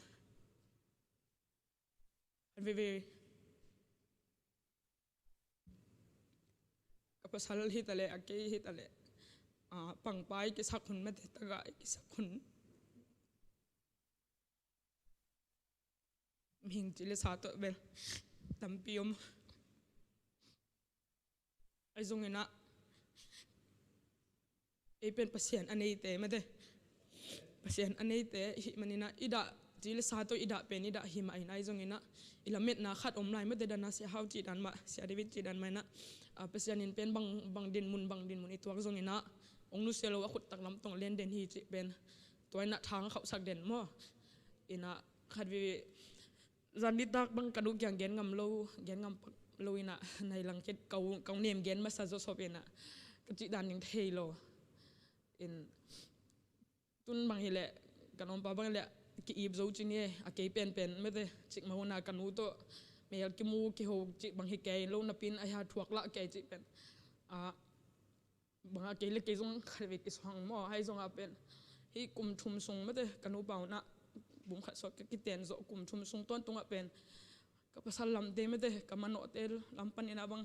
Veve. Ka pasal hi taleh, a kei hi taleh. Ah, pangpai kisak hun mate, taga kisak hun. Mihing ci le sa tawh bel tampi om. Ahi zong ina ei pen Pasian a neite mate. Pasian a neite i hih man ina i dah ci le sa tawh i dah pen i dah hi mah ina ahi zong ina i lametna khat om lai mate, dana Sia Hau cih dan mah, Sia David cih dan mah ina, ah, Pasian in pen bang, bang din mun, bang din mun i tuak zong ina hong nusia lo a khut taklam tawh len den hi cih pen tua ina thang khauhsak den maw. Ina khat veve zan nitak bang ka nu kiang gen ngam lo, gen ngam pak lo ina nai lang khit kau, kau nem gen masa zawsop ina ka cih dan ding thei lo. In tun bang hileh ka nuampa bang hileh ki-ip zo cini e, a kei penpen mate, cikmah huna ka nu tawh mel kimu kiho cih bang hi kei lo, napin a hia thuak lah kei cih pen. Ah, banga kei le kei zong khat vei kisuang maw, ahi zonga pen hih kum thum sung mate ka nupa huna bum khat suak ka kiten zawh kum thum sung tuan tungah pen ka pasal lamte mate, ka manawhte lam pan ina bang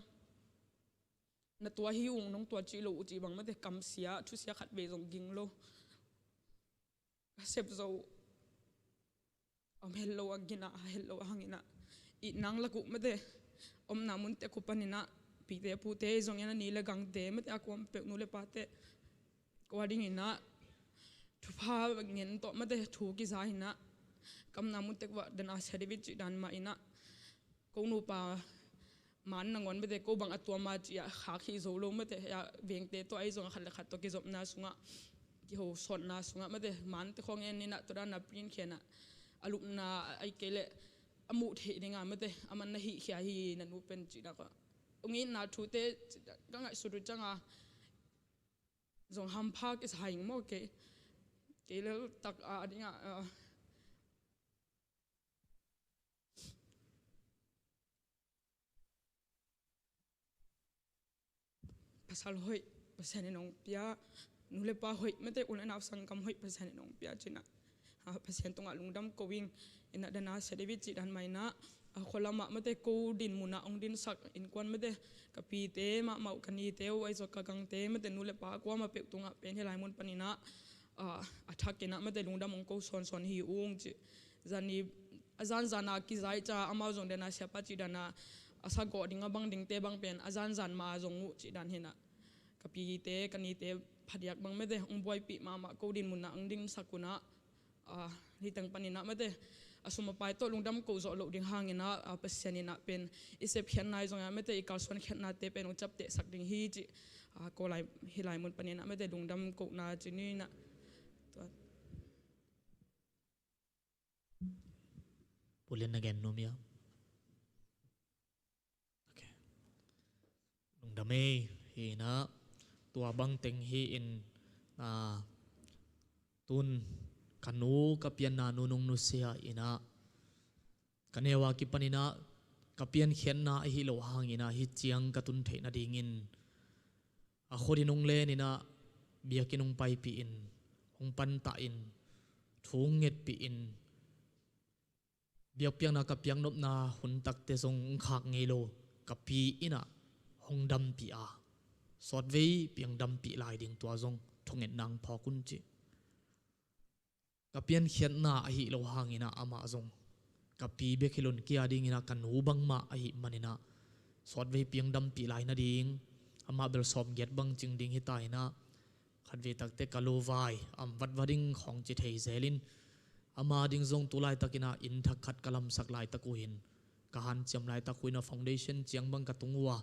na tua hi ung, nong tua cih lo uh cih bang mate, kamsia thusia khat vei zong ging lo. Ka sep zo om het lo a gina, het lo a hang ina i nang lak uh mate, omna munte khu pan ina pite pute zong ina ni le gangte mate, a kuam peuh nu le pate kua ding ina thupha ngen tawh mate thu kiza ina kamna munte kua dana Sia David cih dan mah ina ko nupa man nangawn mate ko bang a tuama cia khak hi zo lo mate, a vengte tawh ahi zong a khat le khat tawh kizopna sungah, kiho sawtna sungah mate, mante khawng en ina tua dana print khena a lupna ahi kei leh a muh theih dinga mate, a man na hih khia hi na nu pen cihna kha ong itna thute ka ngaihsut uh cianga zong hampha kisa ing maw kei, kei lel tak a dinga, ah, pasal hoih Pasian in hong pia, nu le pa hoih mate, u le nau sanggam hoih Pasian in hong pia cina, ah, Pasian tungah lungdam ko ing. Ina dana Sia David cih dan mah ina, ah, khualamah mate ko din munah hong dinsak innkuan mate, ka pite mahmah uh, ka nite uh, ahi zong ka gangte mate, nu le pa kuamah peuh tungah pen hih lai mun pan ina, ah, a thak ina mate lungdam hong ko sawnsawn hi ung cih. Zani a zanzana kizai ca amau zong dana siapa cih dana a sagawh ding a bang dingte bang pen a zanzan ma zong uh cih dan hina ka pite ka nite phadiak bang mete hong buaipih mahmah ko din munah hong dingsak unah, ah, niteng paninah mete a sum a pai tawh lungdam ko zawh loh ding hanginah, ah, Pasian inah pen i sepkhiatna i zongah mete i kalsuan khiatnate pen hong ciaptehsak ding hi cih, ah, ko lai, hih lai mun paninah mete lungdam kohna ci ninah. Tua. Pu Lian na gen nuam ia. Damei hi inah, tua bangteng hi in, a, tun ka nu ka pianna nu nung nusia inah, ka neu a kipan inah ka piankhiatna ahi lo hang inah hih ciang ka tun theih nadingin a khut in hong len inah, biakinn hong paipih in, hong pantah in, thu hong ngetpih in, biakpiakna ka piaknopna hun takte zong hong khak ngei lo ka pi inah hong dampih a, sawtvei piang dampih lai ding, tua zong thungetna hong phawk un ci. Ka piankhiatna ahi lo hang inah amah zong ka pi bek hi lo in, kei a ding inah ka nu bangmah ahi man inah sawtvei piang dampih lai nading, amah bel sawmgiat bang cing ding hi ta inah, khatvei takte ka luvai, am vatva ding khawng ci thei zel in, ama ding zong tu laitak inah inn thak khat ka lamsak laitak uh in, ka hanciam laitak uh inah foundation ciang bang ka tung uh a,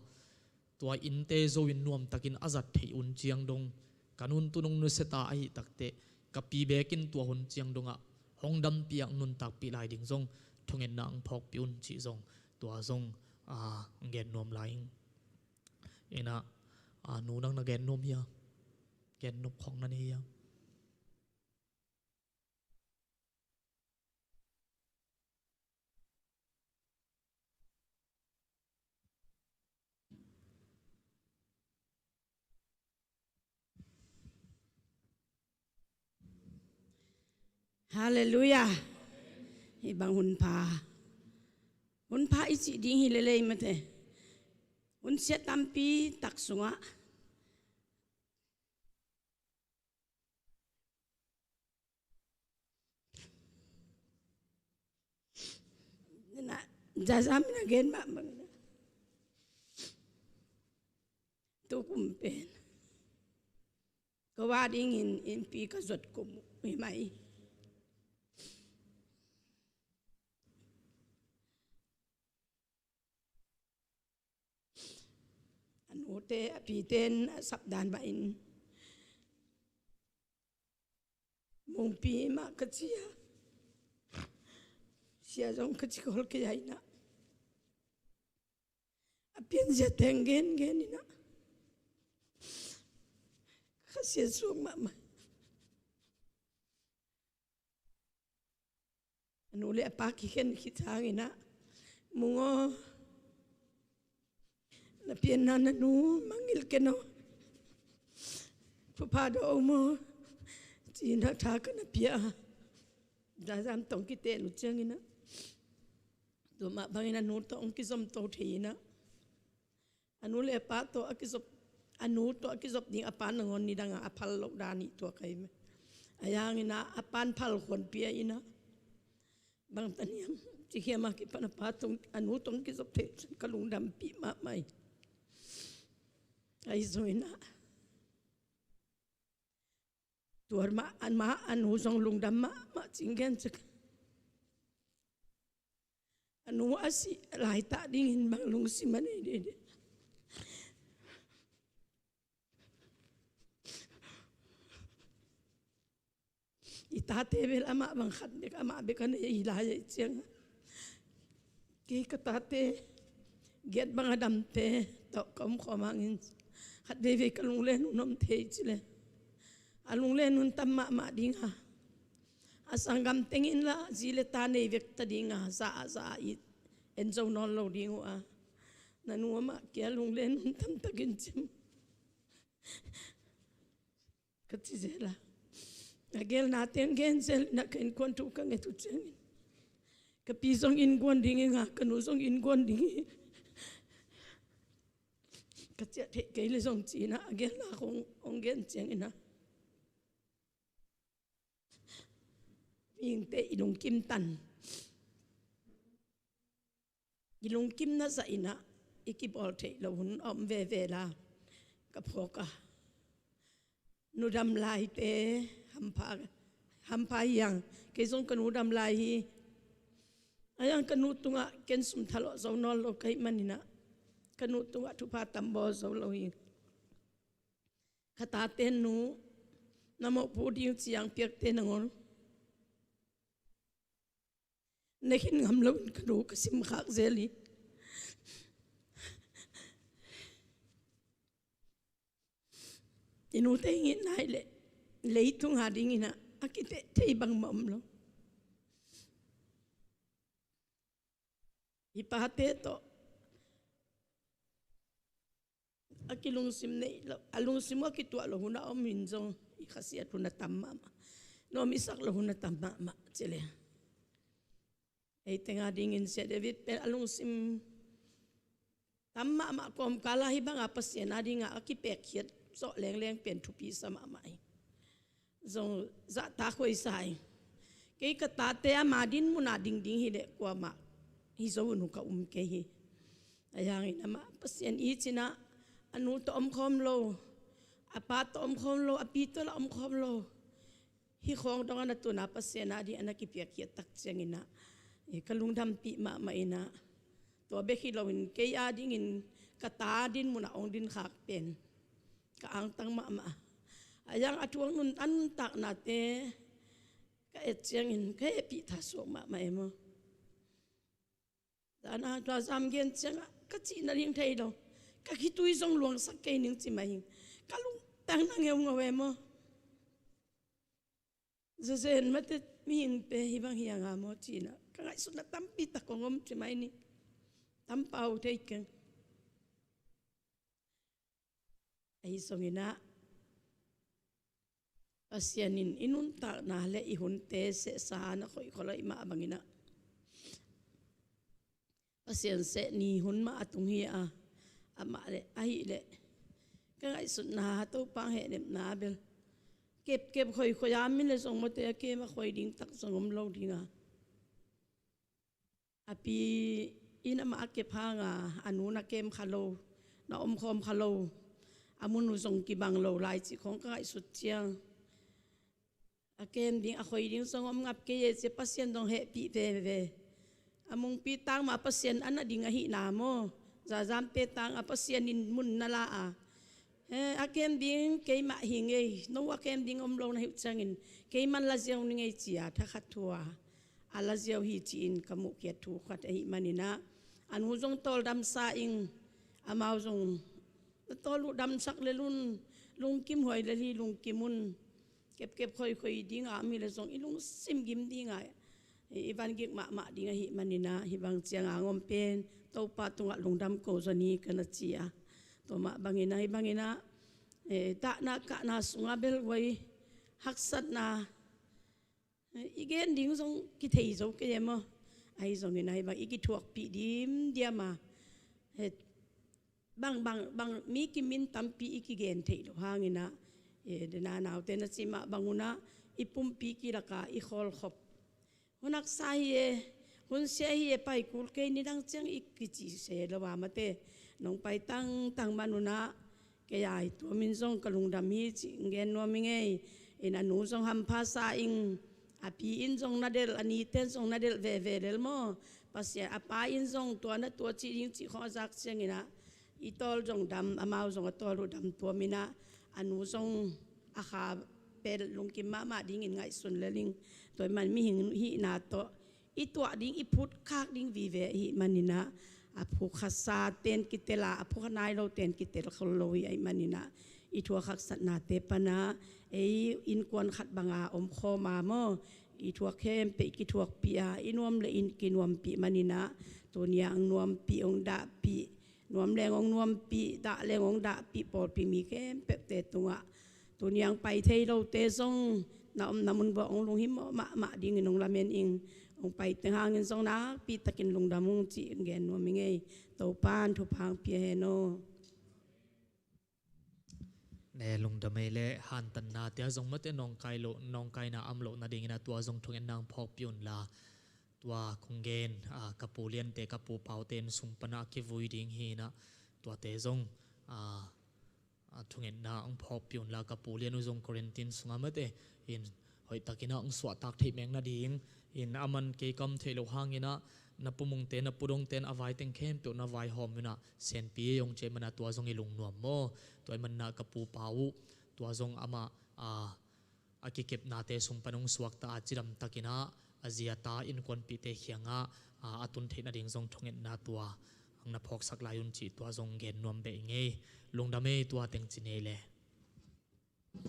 tua innte zo in nuamtakin a zat theih hun ciang dong, ka nun tu nung nusia ta ahi takteh, ka pi bekin tua hun ciang dongah hong dampih a, nuntakpih lai ding zong thungetna hong phawkpih un cih zong, tua zong, a, gen nuam lai ing. Inah, a, nu nang na gen nuam hia? Gen nop khawng na nei hia? Halleluiah. Hih bang hun pha, hun pha i cih ding hi lel ei mate. Hun siat tampi tak sungah na, Zazam na gen mahmah. Tu kum pen ka va dingin innpi ka zuat kum hi mai. A nute a pite in a sapdan mah in mungpi mah ka ci a, sia zong ka ci khol kei a inah, a pianzia teng gengen inah ka sia suak mahmah. A nu le a pa kikhen khit hang inah, Mung aw, na pianna na nu mangngilh ken aw, thupha dawn aw maw, ci inah tha ka na pia a, Zazam tawh hong kiten uh ciang inah, tua mah bangin a nu tawh hong kizom to thei inah, a nu le a pa tawh a kizop, a nu tawh a kizop ding a pa nangawn nidangah a phal loh dan hi tua kai mah. A yang inah a pan phal khuan pia inah, bang ta niam ci khiam a kipan a pa tawh, a nu tawh hong kizop thei cin ka lungdampih mahmah hi. Ahi zong inah tua mah, a mah a nu zong lungdam mahmah cing gen cik. A nu a sih laitak dingin bang lungsim a nei dede. I tate bel amah bang khat bek, amah bek a nei hi lai a i ciang a, kei ka tate giat bang a damte tawh ka om khawm hangin khat veivei ka lunglen hun om thei ci le. A lunglen hun tam mahmah ding a, a sanggam teng in lah zi le ta nei vek ta ding a, za a za a i en zo nawn lo ding uh a, na nu amah kia lunglen hun tamtakin cim ka ci zel a, a gelna teng gen zel inah ka innkuan thu ka nget uh ciangin, ka pi zong innkuan ding hi nga, ka nu zong innkuan ding hi, ka ciah theih kei le zong ci inah a gelna khong hong gen ciang inah, mihingte i lungkim tan, i lungkim na zah inah i kibawl theih loh hun a om veve la ka phawk a, nu dam laite hampha, hampha hi ang. Kei zong ka nu dam lai hi. A yang ka nu tungah ken sum thalawh zo nawn lo ka hih man inah ka nu tungah thupha tam bawl zo lo hi. Ka tate nu na mawhpuh ding ciang piakte nangawn na khin ngam loin ka nu ka simkhak zel hi. I nute i ngitna hi leh leitung a dingin ah a kiteh thei bangmah om lo. I pate tawh a kilungsim nei lo, a lungsim uh a kituah lo hun a om in zong i khasiat hun a tam mahmah, nuam i sak lo hun a tam mahmah. Ci le ei teng a dingin Sia David pen a lungsim tam mahmah kawmkal a hih banga Pasian a dinga a kipekkhiat zawh lengleng pen thupi sa mahmah hi. Zong zahtak huai sa hi. Kei ka tate ama din mun a ding ding hi leh kuamah hi zo un uh ka um kei hi. A hangin amah Pasian i cih in ah a nu tawh omkhawm lo, a pa tawh omkhawm lo, a pi tawh lah omkhawm lo. Hih khawng dong a na tun a Pasian a ding a na kipiakkhiat tak ciangin ah, eh, ka lungdampih mahmah in ah, tua bek hi loin kei a dingin ka ta din mun a ong din khak pen ka angtang mahmah. A hang a thu a nun, a nuntaknate ka et ciangin ka hehpih tha suak mahmah e maw. Zan a tua zam gen ciangah ka cih nading thei lo. Ka khitui zong luangsak kei ning ci mah ing. Ka lungtang na ngeungau e maw. Zazen mate mihingte hih bang hi a nga maw ci-in ah ka ngaihsutna tampi tak kong om ci mai ni. Tampau thei keng. Ahi zongin ah Pasian in i nuntakna le i hunte sehsa na khoih khol ahih mah bangin ah Pasian seh ni hun mah a tung hi a, amah le ahih leh ka ngaihsutna Topa hong hehnepna bel kepkep khoikhoi a mi le zong mawte a kem a khoi ding tak zong om lo ding a. A pi in amah a kep hanga a nu na kem kha lo, na omkhawm kha lo, a mun uh zong kibang lo lai cih khawng ka ngaihsut ciang a kem ding a khoi ding zong om ngap kei e ci a Pasian zong hehpih veve. A mungpi tang mah Pasian a na ding ahihna maw, zazamte tang a Pasian in mun na la a, he, a kem ding keimah hi ngei, no a kem ding om lo na hi uh ciangin keiman la ziau ni ngei ci a thakhat thu a a la ziau hi ci-in ka muhkhiat thu khat ahih manin ah a nu zong tawldamsa ing, amau zong na tawl uh damsak lel un, lungkim huai lel hi lungkim un. Kepkep khoikhoi ding a om hi le zong i lungsim gim ding a i van gik mahmah ding ahih manin ah hih bang ciang a ngom pen Topa tungah lungdam ko zaw ni ka na ci a. Tua mah bangin ah hih bangin ah, eh, dahna kahna sungah bel huai haksatna, eh, i gen ding zong kithei zo kei e maw. Ahi zongin ah hih bang i kithuakpih dimdiam a, eh, bang, bang, bang mi kimin tampi i kigen theih loh hangin ah, eh, dena naute na cih mah bang un ah i pumpi kilak a i khawlkhop. Hun haksa hi e, hun sia hi e, pai kul kei, nidang ciang i kici se lo a mate. Nong pai tangtang man un ah kei a i tuamin zong ka lungdam hi cih gen nuam i ngei. In a nu zong hampha sa ing, a pi in zong na delh, a niten zong na delh veve lel maw. Pasian a pa in zong tua na tua cih ding cih khawng a zak ciangin ah i tawl zong dam, amau zong a tawl uh dam tuamin ah a nu zong a kha pel lungkim mahmah dingin ngaihsun lel ing. Tua ahih man mihing hihna tawh i tuah ding, i phutkhak ding vive ahih manin ah a phukha sa ten kitel a, a phukha nai lo ten kitel khol lo hi ahih manin ah i thuak haksatnate pan ah ei innkuan khat banga omkhawm a maw, i thuak khempeuh i kithuakpih a, i nuam le i kinuampih manin ah tuni a hong nuampih, hong dahpih, nuam leng hong nuampih, dah leng hong dahpih pawlpi mi khempeuhte tungah tuni a hong pai thei lote zong na omna mun buah hong lunghimawh mahmah dingin hong lamen ing. Hong pai teng hangin zong nakpi takin lungdam ung cih hong gen nuam i ngei. Topan thupha hong pia hen aw. Ne lungdam ei le hantanna tia zong mate nawngkai lo, nawngkaina am loh nadingin a tua zong thungetna hong phawkpih unla. Tua kong gen, a, ka pu liante, ka pu paute in sung pana a kivui ding hi inah tuate zong, a, a, thungetna hong phawkpih unla, ka pu lian uh zong quarantine sungah mate in hoihtakinah hong suahtak theih mek nading in, a man kei kam theih loh hanginah na pumungte, na pudongte in a vai teng khempeuh na vaihawm unah senpi ei hong ciah manah tua zong i lungnuam maw? Tua i manah ka pu pa uh tua zong amah, a, a kikepnate sung pan hong suakta a cidam takinah a zi a ta innkuanpihte khiangah, a, a tun theih nading zong thungetna tua hong na phawksak lai un cih tua zong gen nuam beh i ngei. Lungdam ei, tua teng ci nei le. A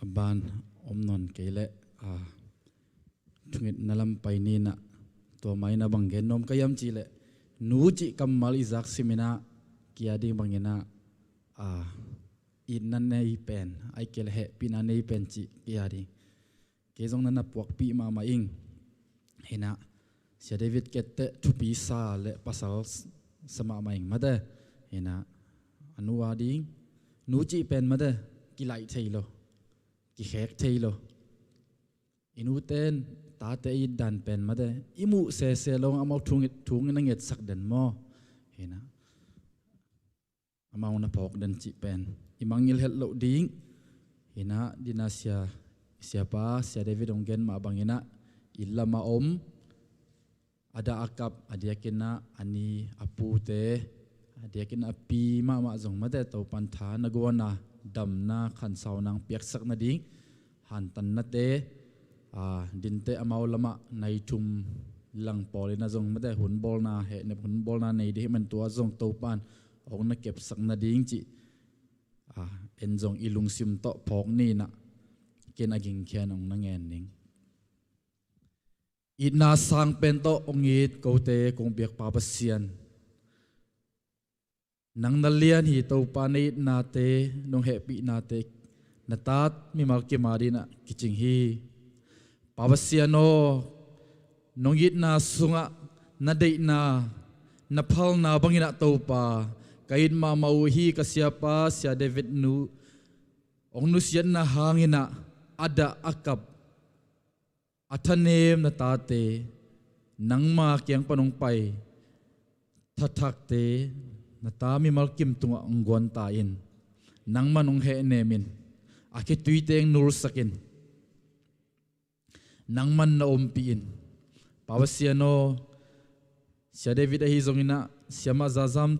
ban om nawn kei leh, a, thungetna lam pai ni in ah, tua mah in ah bang gen nuam ka hiam cih leh, nu cih kammal i zak sim in ah, kei a ding bang in ah, a, itna nei pen, ahih kei leh hehpihna nei pen cih kei a ding. Kei zong na na puakpih mahmah ing. Hi in ah, Sia David Kette thupi sa le pasal s-, sa mahmah ing mate. Hi in ah, a nu a ding, nu cih pen mate, kilaih thei lo, kikhek thei lo. I nute'n tate a it dan pen mate, i muh sese lo, amau thu nget, thu nget na ngetsak den maw. Hi in ah, amau na phawk den cih pen i mangngilh het loh ding. Hi in ah, dina sia, siapa, Sia David hong gen mah bang in ah, inn lam a om, a dah a kap, a diakin ah a ni a pute, a diakin ah a pi mahmah zong mate, Topa'n tha na guan a, damna, khansauna hong piaksak nading, hantannate, a, dinte, amau lamah nai thum lang pawl in ah zong mate, hun bawlna, hehnep hun bawlna nei ding hi man, tua zong Topa'n hong na kepsak nading cih, a, en zong i lungsim tawh phawk ni in ah, ken a gingkhian hong na ngen ning. Itna sang pen tawh hong it kote kong biak Pa Pasian, nang na lian hi Topa, na itnate, nong hehpihnate, na tat mimal kim a ding in ah kicing hi. Pa Pasian aw, nong itna sungah na deihna, na phalna bang in ah Topa, ka it mahmah uh hi. Ka siapa Sia David nu hong nusiatna hang in ah, a dah a kap, a thanem na tate, nangma kiang pan hong pai thathakte, na ta mimal kim tungah hong guan ta in, nangman hong hehnem in, a khituite hong nulsak in, nangman na ompih in. Pa Pasian aw, Sia David ahi zong in ah, Siamah Za Zam,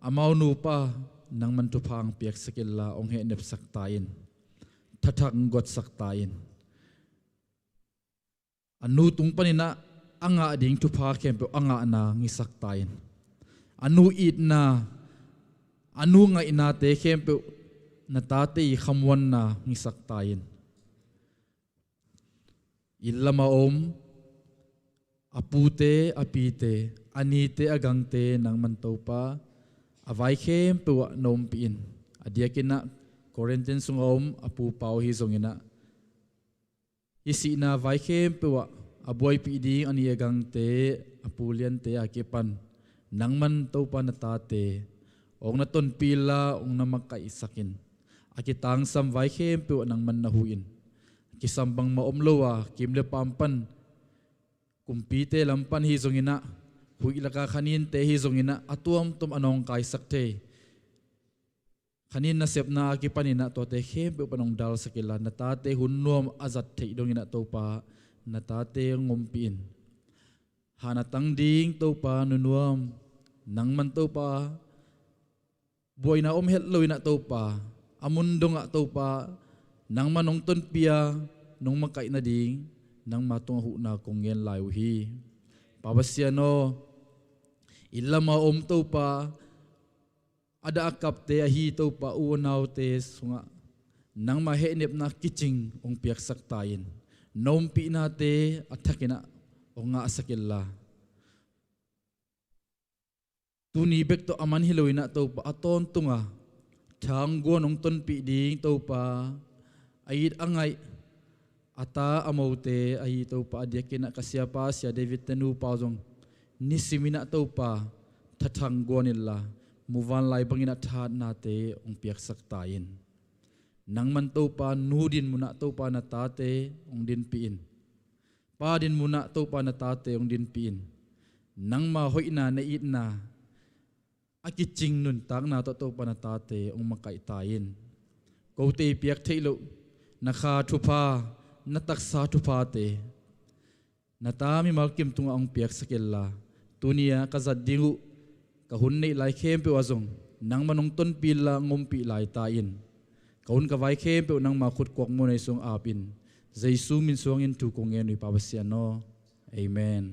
amau nupa, nangman thupha hong piaksak inla, hong hehnepsak ta in, thathak hong guatsak ta in. A nu tung pan in ah a ngah ding thupha khempeuh a ngahna hong hisak ta in. A nu itna, a nu ngaihnate khempeuh na tate i khamuanna hong hisak ta in. Inn lam a om, a pute, a pite, a nite, a gangte, nangman Topa, a vai khempeuh ah na ompih in. A diakin ah Korintian sungah om a pupa uh hi zong in ah, hih sihna vai khempeuh ah a buaipih ding a ni a gangte, a pu liante a kipan, nangman Topa na tate hong na tonpih inla, hong na makaihsak in. A kitangsam vai khempeuh ah nangman na huh in. Kisam bangmah om lo a, kim le pam pan, kumpite lam pan hi zong in ah, huih lak a khaninte hi zong in ah, a tuamtuam a nawngkaisak thei khanin nasepna a kipan in ah, tuate khempeuh pan hong dalsak inla, na tate hun nuam a zat theih dong in ah Topa, na tate hong ompih in. Han a tang ding Topa nunuam, nangman Topa, buaina om het lo in ah Topa, a mun dong ah Topa, nangman hong tonpih a, nong makaih nading, nangma tungah huhna kong ngen lai uh hi. Pa Pasian aw, inn lam a om Topa, a dah a kapte ahi Topa, u a naute sungah nangma hehnepna kicing hong piaksak ta in. Na ompihnate a thak in ah hong ngahsak inla, tuni bek tawh a man hi lo in ah Topa, a tawntung a tha hong guan hong tonpih ding Topa, a it a ngaih, a ta a mote ahi Topa, a diakin ah ka siapa Sia David te nupa uh zong nisim in ah Topa, thathak hong guan inla, muvanlai bang in ah thahatnate hong piaksak ta in. Nangman Topa, nu din mun ah Topa, na tate hong dinpih in. Pa din mun ah Topa, na tate hong dinpih in. Nangma hoihna, na itna a kicing nuntakna tawh Topa, na tate hong makaih ta in. Kote i piak theih loh na kha thupha, na taksa thuphate na ta mimal kim tungah hong piaksak inla, tuni a ka zat ding uh, ka hun neih lai khempeuh ah zong Nangman hong tonpih inla hong ompih lai ta in. Ka hun ka vai khempeuh nangma khut kuak muanei sung ap in. Jesu min suangin thu kong ngen uh hi Pa Pasian aw. Amen.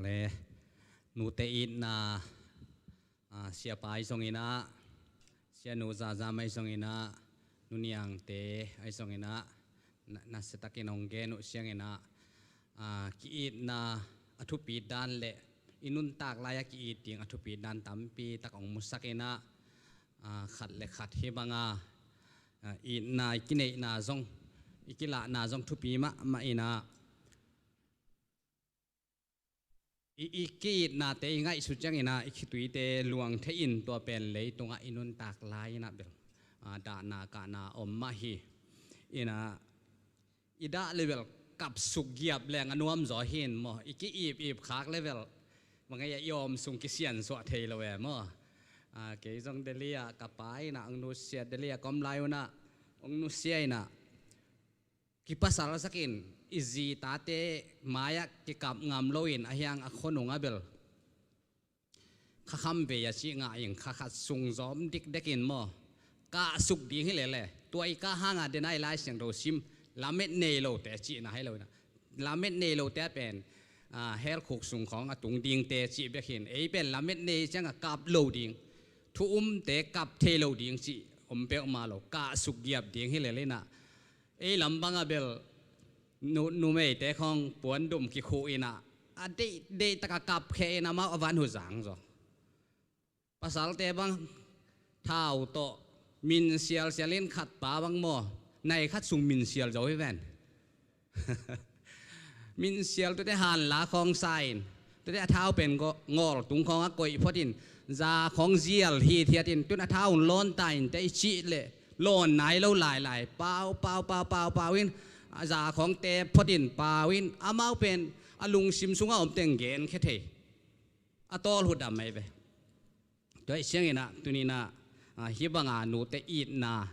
Le nute itna, a, siapa ahi zongin ah, sianu Zazam ahi zongin ah, nuniangte ahi zongin ah, na, nasiatakin hong gen uh ciangin ah, a, ki-itna a thupi dan le i nuntak lai-a ki-it ding a thupi dan tampi tak hong musak in ah, a, khat le khat hih banga, a, itna i kineihna zong, i kilahna zong thupi mahmah in ah, i, i ki-itnate i ngaihsut ciangin ah i khituite luang thei in tua pen leitungah i nuntak lai in ah bel, a, dahna kahna om mah hi. In ah i dah le bel kapsuk giap leng a nuam zaw hi in maw, i ki-ip ip khak le bel bang ei a i awm sung kisiansuah thei lo e maw. A, kei zong Delhi ah ka pa in ah hong nusia, Delhi ah ka om lai un ah hong nusia in ah, kipasal sakin i zi tate mai-ah kikap ngam loin a hiang a khonung ah bel kha kham vei a cih ngah in kha khat sung zawm dikdekin maw, kahsuk ding hi lele. Tua i kah hanga den a i Lai Siangtho sim lamet nei lote cihna hi lo in ah, lamet nei lote a pen, a, hell khuk sung khawng a tung dingte cih bek hi in, ei pen lamet nei ciangah kap lo ding, thu umte kap thei lo ding cih om peuhmah lo, kahsuk giap ding hi lele in ah, ei lam bangah bel nu, numeite khawng puandum kikhuh in ah, a deih, deih takah kapkhia in amau a van hu zang zaw. Pasalte bang thau tawh min sialsial in khat pa bang maw, nai khat sung min sial zo hi ven. Min sial, tuate hanla khawng sa in, tuate a thau pen ngaw-, ngawl tung khawng a koih phot in, za khawng zial hithiat in, tun a thau hong lawn ta in teh i cih leh lawn nai lo lailai, pau, pau, pau, pau, pau in, a za khawng tep phot in pau in, amau pen a lungsim sungah om teng genkhia thei, a tawl hu dam ahi ve. Tua ahih ciangin ah tuni-in ah, a, hih banga nute itna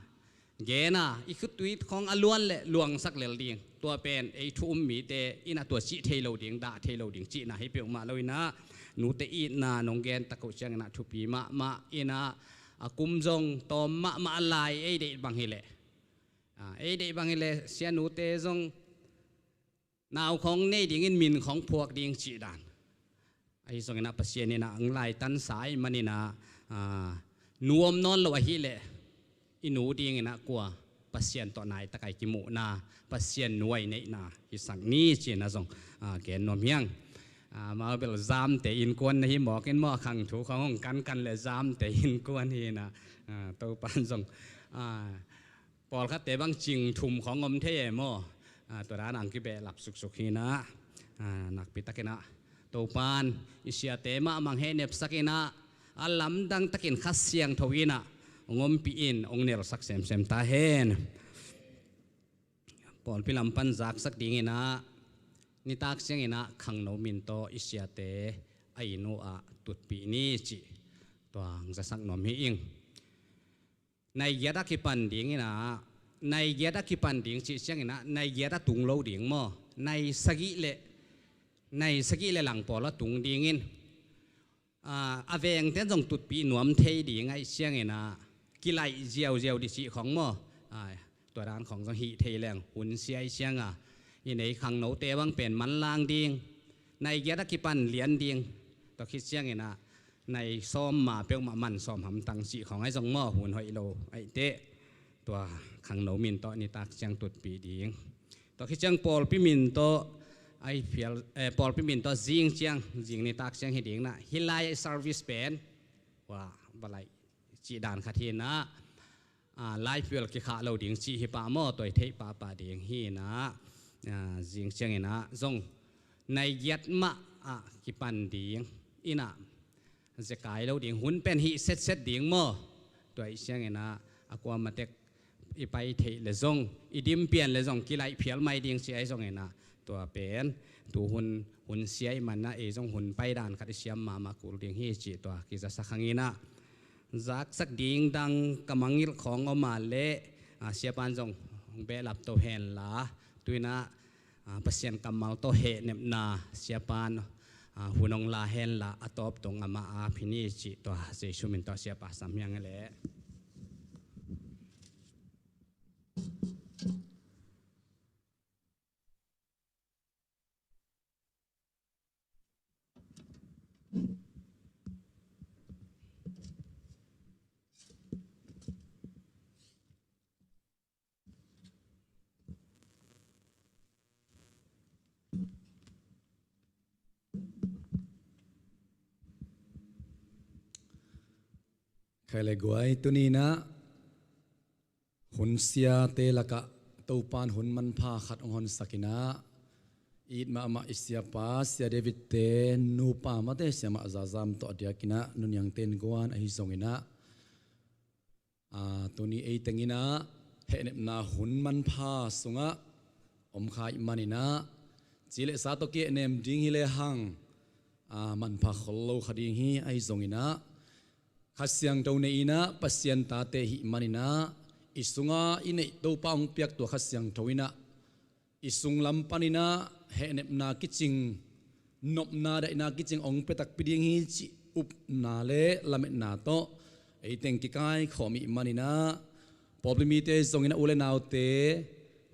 gen a, i khutui khawng a luan leh luangsak lel ding, tua pen ei thu um mite in ah tua cih thei lo ding, dah thei lo ding cihna hi peuhmah lo in ah, nute itna nong gen tak uh ciangin ah thupi mahmah in ah, a kum zong tawm mahmah lai, ei deih bang hi leh, a, ei deih bang hi leh sianute zong nau khawng nei dingin min khawng phuak ding cih dan. Ahi zongin ah Pasian in ah ang laitansa ahih manin ah, a, nu om nawn lo ahih leh i nu dingin ah kua, Pasian tawh nai takai kimuhna, Pasian nu ahi neihna hisak ni ci-in ah zong, a, gen nuam hi ing. A, amau bel Zamte innkuan na hi mawk in maw, khang thu khawng hong kankan leh Zamte innkuan hi in ah, a, Topa'n zong, a, pawlkhatte bang cing thum khawng om thei e maw. A, tua dan ang kibehlap suksuk hi in ah, a, nakpi takin ah Topa'n i siate mahmah hong hehnepsak in ah, a lamdang takin Kha Siangtho in ah hong ompih in hong nelsak semsem ta hen. Pawlpi lam pan zaksak dingin ah, nitak ciangin ah khangno min tawh i siate a inn uh ah tutpih ni cih tua hong zasak nuam hi ing. Nai giat a kipan dingin ah, nai giat a kipan ding cih ciangin ah, nai giat a tung lo ding maw, nai sagih leh, nai sagih leh lang pawl a tung dingin, a, a vengte'n zong tutpih nuam thei ding ahih ciangin ah, kilaih ziauziau ding cih khawng maw. A, tua dan khawng zong hih thei leng hun sia ahih ciangin ah, i nei khangnote bang pen manlang ding, nai giat a kipan lian ding, tua khit ciangin ah nai sawm ma peuhmah man sawm hamtang cih khawng ahi zong maw, hun hoih lo ahih teh, tua khangno min tawh nitak ciang tutpih ding. Tua khit ciang pawlpi min tawh, ahi phial, eh, pawlpi min tawh zing ciang, zing nitak ciang hi ding in ah, hih lai-ah i service pen, wa, va laih cih dan khat hi in ah, a, laiphial kikhah lo ding cih hi pah maw, tua i theih pahpah ding hi in ah, a, zing ciangin ah zong nai giat mah ah kipan ding in ah, zekai lo ding, hun pen hih setset ding maw. Tua ahih ciangin ah, a kuamah tek i pai theih leh zong, i dim pian leh zong kilaih phial mai ding cih ahi zongin ah, tua pen tu hun, hun sia ahih manin ah, ei zong hun pai dan khat i siam mahmah kul ding hi cih tua kizasak hang in ah, zaksak ding dang ka mangngilh khawng om a leh, a, siapan zong hong behlap to hen la, tu-in ah, a, Pasian kammal tawh hehnepna siapan, a, hun hong la hen la, a tawp dong amah a ap hi ni cih tua Jesu min tawh siapa sam hi ing ei leh. Khai le guai, tuni-in ah hun siate lakah Topa'n hun manpha khat hong honsak-in ah, it mahmah i siapa Sia David-te nupa mate Siamah Zazam tawh a diakin ah Nuniangte innkuan ahi zongin ah, a, tuni ei teng in ah hehnepna hun manpha sungah om kha ahih manin ah, ci le sa tawh kihehnem ding hi lehang, a, manpha khol lo kha ding hi. Ahi zongin ah Kha Siangtho nei-in ah Pasian tate i hih manin ah, i sungah i neih Topa hong piak tua Kha Siangtho in ah i sunglam panin ah hehnepna kicing, nopna daihna kicing hong pia takpi ding hi cih upna le lametna tawh ei teng kikaikhawm i hih manin ah, pawlpi mite zongin ah, u le naute,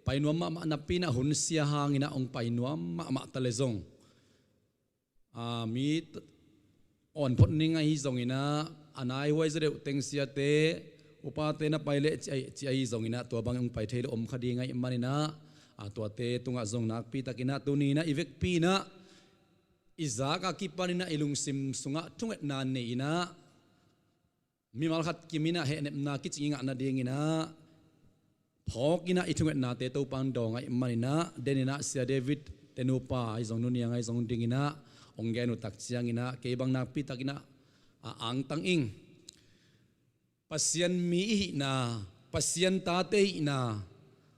pai nuam mahmah napi-in ah, hun sia hangin ah hong pai nuam mahmah ta leh zong, a, mi t-, awn phot ning ahi zongin ah, a naihuai zaw deuh teng siate, upate na pai leh ci ahi, ci ahi zongin ah, tua bangin hong pai thei lo om kha ding ahih manin ah, a, tuate tungah zong nakpi takin ah tuni-in ah i vekpi-in ah i zak a kipanin ah i lungsim sungah thungetna nei-in ah, mimal khat kim in ah hehnepna kicing i ngah nadingin ah phawkin ah i thungetnate Topa'n dawng ahih manin ah, den in ah Sia David-te nupa ahi zong, Nuniang ahi zong dingin ah hong gen uh tak ciangin ah, kei bang nakpi takin ah, a, angtang ing. Pasian mi i hihna, Pasian tate i hihna,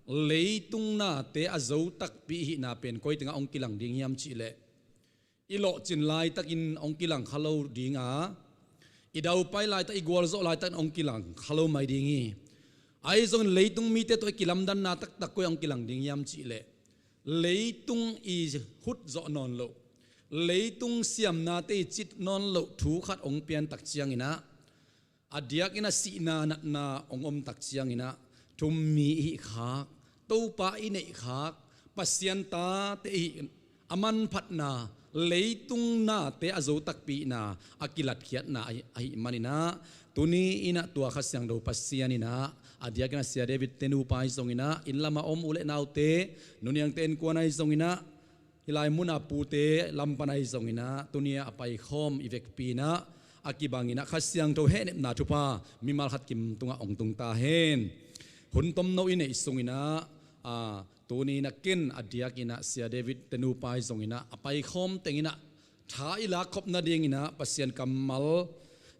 leitung nate a zo takpi i hihna pen koi tengah hong kilang ding hiam cih leh, i lawhcin laitakin hong kilang kha lo ding a, i daupai laitak, i gualzawh laitakin hong kilang kha lo mai ding hi. Ahi zongin leitung mite tawh i kilamdanna taktak koi ah hong kilang ding hiam cih leh, leitung i hut zawh nawn loh, leitung siamnate i cit nawn loh thu khat hong pian tak ciangin ah, a diakin ah sihna natna hong om tak ciangin ah, thummi i hih khak, Topa i neih khak, Pasian tate i hih a manphatna, leitung nate a zo takpi i hihna a kilatkhiatna ahi, ahih manin ah, tuni-in ah tua Kha Siangtho Pasian in ah, a diakin ah Sia David-te nupa ahi zongin ah, inn lamah om u le naute, Nuniangte innkuan ahi zongin ah, hih lai mun a pute lam pan ahi zongin ah, tuni-a a paikhawm i vekpi-in ah, a kibangin ah Kha Siangtho hehnepna thupha mimal khat kim tungah hong tung ta hen. Hun tomno i neih sungin ah, a, tuni-in ah ken a diakin ah Sia David-te nupa ahi zongin ah, a paikhawm tengin ah tha i lakkhop nadingin ah Pasian kammal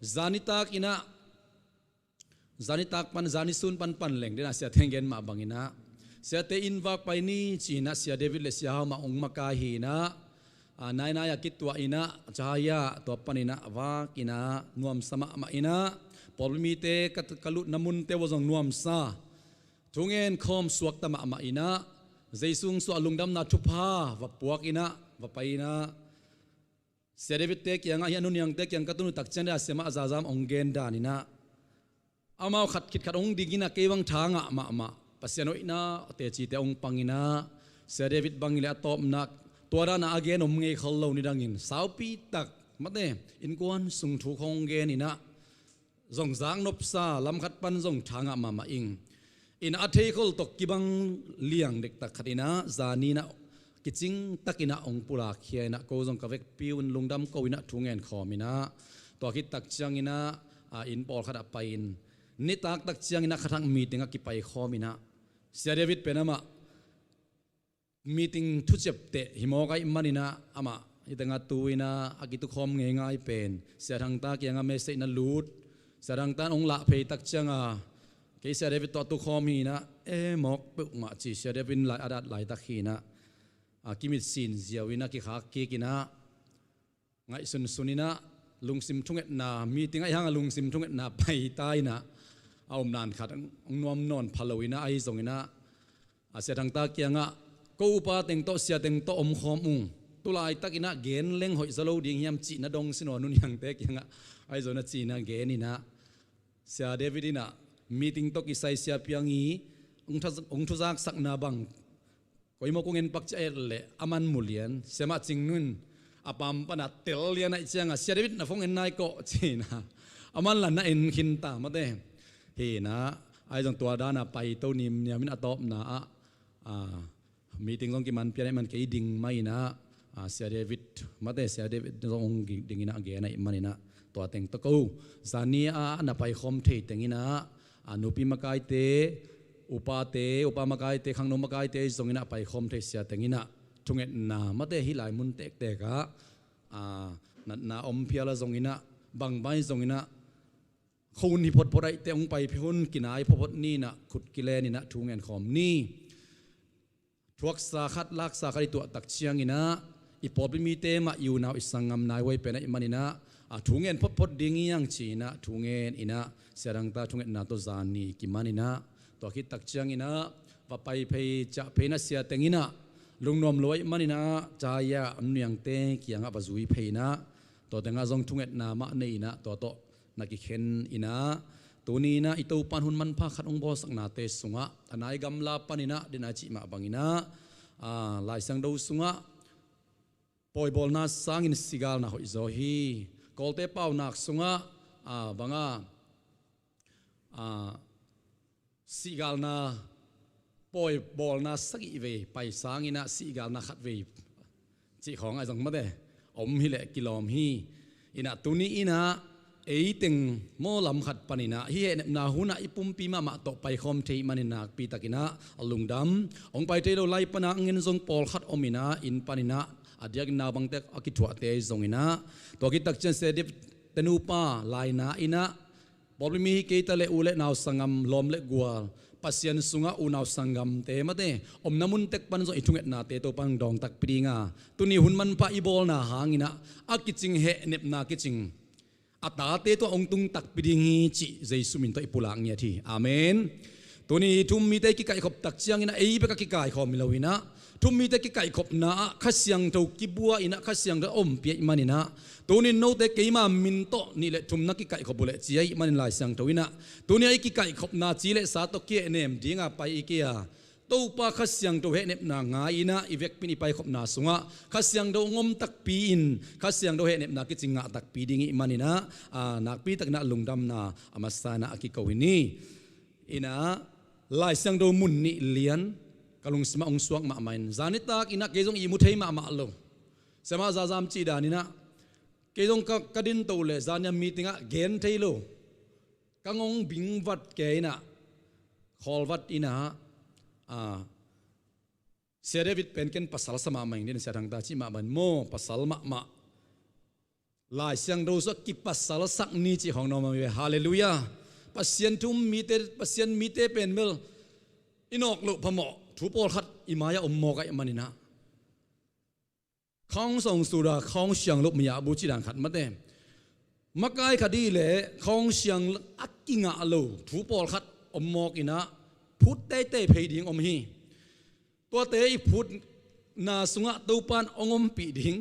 zan nitak in ah, zan nitak pan, zan nisun pan pan leng, den a siate in gen mah bangin ah, siate inn vak pai ni ci-in ah Sia David le Sia Hau mah hong makai hi-in ah, a, nainai a kituah in ah, cahaya tua panin ah vak in ah, nuamsa mahmah in ah, pawlpi mite ka, ka lutna munte uh zong nuamsa, thungen khawm suakta mahmah in ah, Jesu hong suah lungdamna thupha va puak in ah, va pai in ah, Sia David-te kiangah, hih a Nuniangte kiang ka tun uh tak ciang, den a Siamah Zazam hong gen danin ah, amau khat khit khat hong ding in ah, kei bang tha ngah mahmah, Pasian hoihna tecite hong pang in ah, Sia David bang hi leh a tawpna, tua dan a a gen om ngei khol lo, nidangin saupi tak, mate, innkuan sung thu khawng hong gen in ah, zong zaknopsa, lam khat pan zong tha ngah mahmah ing. In a theikhol tawh kibang liang dektak khat in ah, zani in ah kicing takin ah hong pulakkhia in ah, ko zong ka vekpi un lungdam ko in ah, thungen khawm in ah, tua khit tak ciangin ah, a, inn pawlkhat ah pai-in, nitak tak ciangin ah kha thak meeting ah kipaikhawm in ah, Sia David pen amah meeting thuciapteh hi mawk ahih manin ah, amah hih tengah tu-in ah a kitukhawm ngeingai pen, Sia Thangta kiangah message na lut, Sia Thangta in hong lah phei tak ciang a, kei Sia David tawh a tukhawm hi-in ah, e, mawk peuhmah ci, Sia David in lai a dat laitak hi-in ah, a, kimitsin ziau in ah, kikhak kik in ah, ngaihsunsun in ah, lungsim thungetna, meeting ahi hanga lungsim thungetna paita inah, a om nan khat ang nuam nawn pha lo inah, ahi zonginah, a, Sia Thangta kiangah, ko upa teng tawh, sia teng tawh omkhawm ung. Tulaitak inah gen leng hoih zaw lo ding hiam cihna dong sin aw, nuniangte kiangah, ahi zonginah ci inah gen inah, Sia David inah meeting tawh kisai sia piang hi. Hong thu-, hong thuzaksakna bang, koi maw kong en pak ci a et leh, a man mu lian, siamah Cing Nu in a pam pana tel lian ahih cianga, Sia David na phone en nai kawh ci inah, a man la na en khin ta mate. Hi inah, ahi zong tua dana paito nimniam in a tawpna ah, a, meeting zong kiman pian ahih man kei ding mah inah, a, Sia David, mate, Sia David zong hong ding inah gen ahih man inah, tua teng tawh ko, zani a na paikhawm thei teng inah, a, nupi makaite, upate, upa makaite, khangno makaite zong inah paikhawm thei sia teng inah, thungetna mate, hih lai mun tektek ah, a, natna om phial a zong inah, bangbang zong inah, khua hun hi photphot ahih teh hong pai phei un, kinai photphot ni inah, khut kilen inah thu ngen khawm ni. Thuaksa khat, laksa khat i tuah tak ciang inah, i pawlpi mite mah, i unau, i sanggam nai huai pen ahih man inah, a, thu ngen photphot ding hi hang ci inah, thu ngen inah, Sia Thangta thungetna tawh zani kiman inah, tua khit tak ciang inah, va pai phei, ciah phei inah, sia teng inah, lungnuam lo ahih man inah, caya, a, nuniangte kiangah va zui phei inah, tua tengah zong thungetna mah nei inah, tua tawh na kikhen inah, tuni inah i Topan hun manpha khat hong bawlsaknate sungah, a nai gamla pan inah, den a cih mah bang inah, a, Lai Siangtho sungah, pawi bawlna sangin sigalna hoih zaw hi. Kawlte paunak sungah, a, banga, a, sigalna, pawi bawlna sagih vei pai sang inah sigalna khat vei cih khawng a zong mate, om hi leh kilawm hi. Inah tuni inah, ei teng maw lam khat pan inah, hih hehnepna hunah i pumpi mahmah tawh paikhawm thei man in nakpi tak inah, a lungdam. Hong pai thei lo lai pana ngen zong pawlkhat om inah, inn pan inah, a diakin naupangte a kithuahte zong inah, tua khit tak ciang Sia David te nupa laina inah, pawlpi mi hi kei ta leh u le nau sanggam, lawm le gual, Pasian sungah unau sanggamte mate, omna mun tek pan zong i thungetnate Topan dawng takpi ding a, tuni hun manpha i bawlna hang inah, a kicing hehnepna kicing, a tate tawh hong tung takpi ding hi cih Jesu min tawh i pulak ngiat hi. Amen. Tuni thu-um mite kikaihkhop tak ciang inah, ei bek a kikaikhawm hi lo inah, thu-um mite kikaihkhopna ah Kha Siangtho kibua inah, Kha Siangtho a ompih ahih man inah, tuni in note keima min tawh nih le thum na kikaihkhop uh leh ci ahih man in Lai Siangtho inah, tuni a i kikaihkhopna ci le sa tawh kihehnem dinga pai i kei a, Topa Kha Siangtho hehnepna ngai inah, i vekpi in i paikhopna sungah Kha Siangtho hong om takpi in, Kha Siangtho hehnepna kicing ngah takpi ding ahih man inah, a, nakpi tak inah lungdamna a masa inah a kiko hi ni. Inah, Lai Siangtho mun nih lian ka lungsimah hong suak mahmah in, zanitak inah kei zong ihmu thei mahmah lo. Siamah Zazam cih dan inah, kei zong ka, ka dinto leh zania meeting ah gen thei lo. Ka ngong bingvat kei inah, khawlvat inah, a, Sia David pen ken pasal sa mahmah ing, din Sia Thangta cih mahmah in maw, pasal mahmah. Lai Siangtho sungah kipasalsak ni cih khawng nuam mahmah ve. Halleluiah. Pasian thu-um mite, Pasian mite pen bel i nawk loh phamawh, thu pawlkhat i mai-ah om mawk ahih man inah, khawng sawng suda, khawng siang loh maya bu cih dan khat mate. Makai khat dih leh khawng siang a kingah lo thu pawlkhat om mawk inah, phut teitei phei ding om hi. Tuate i phutna sungah Topan hong ompih ding,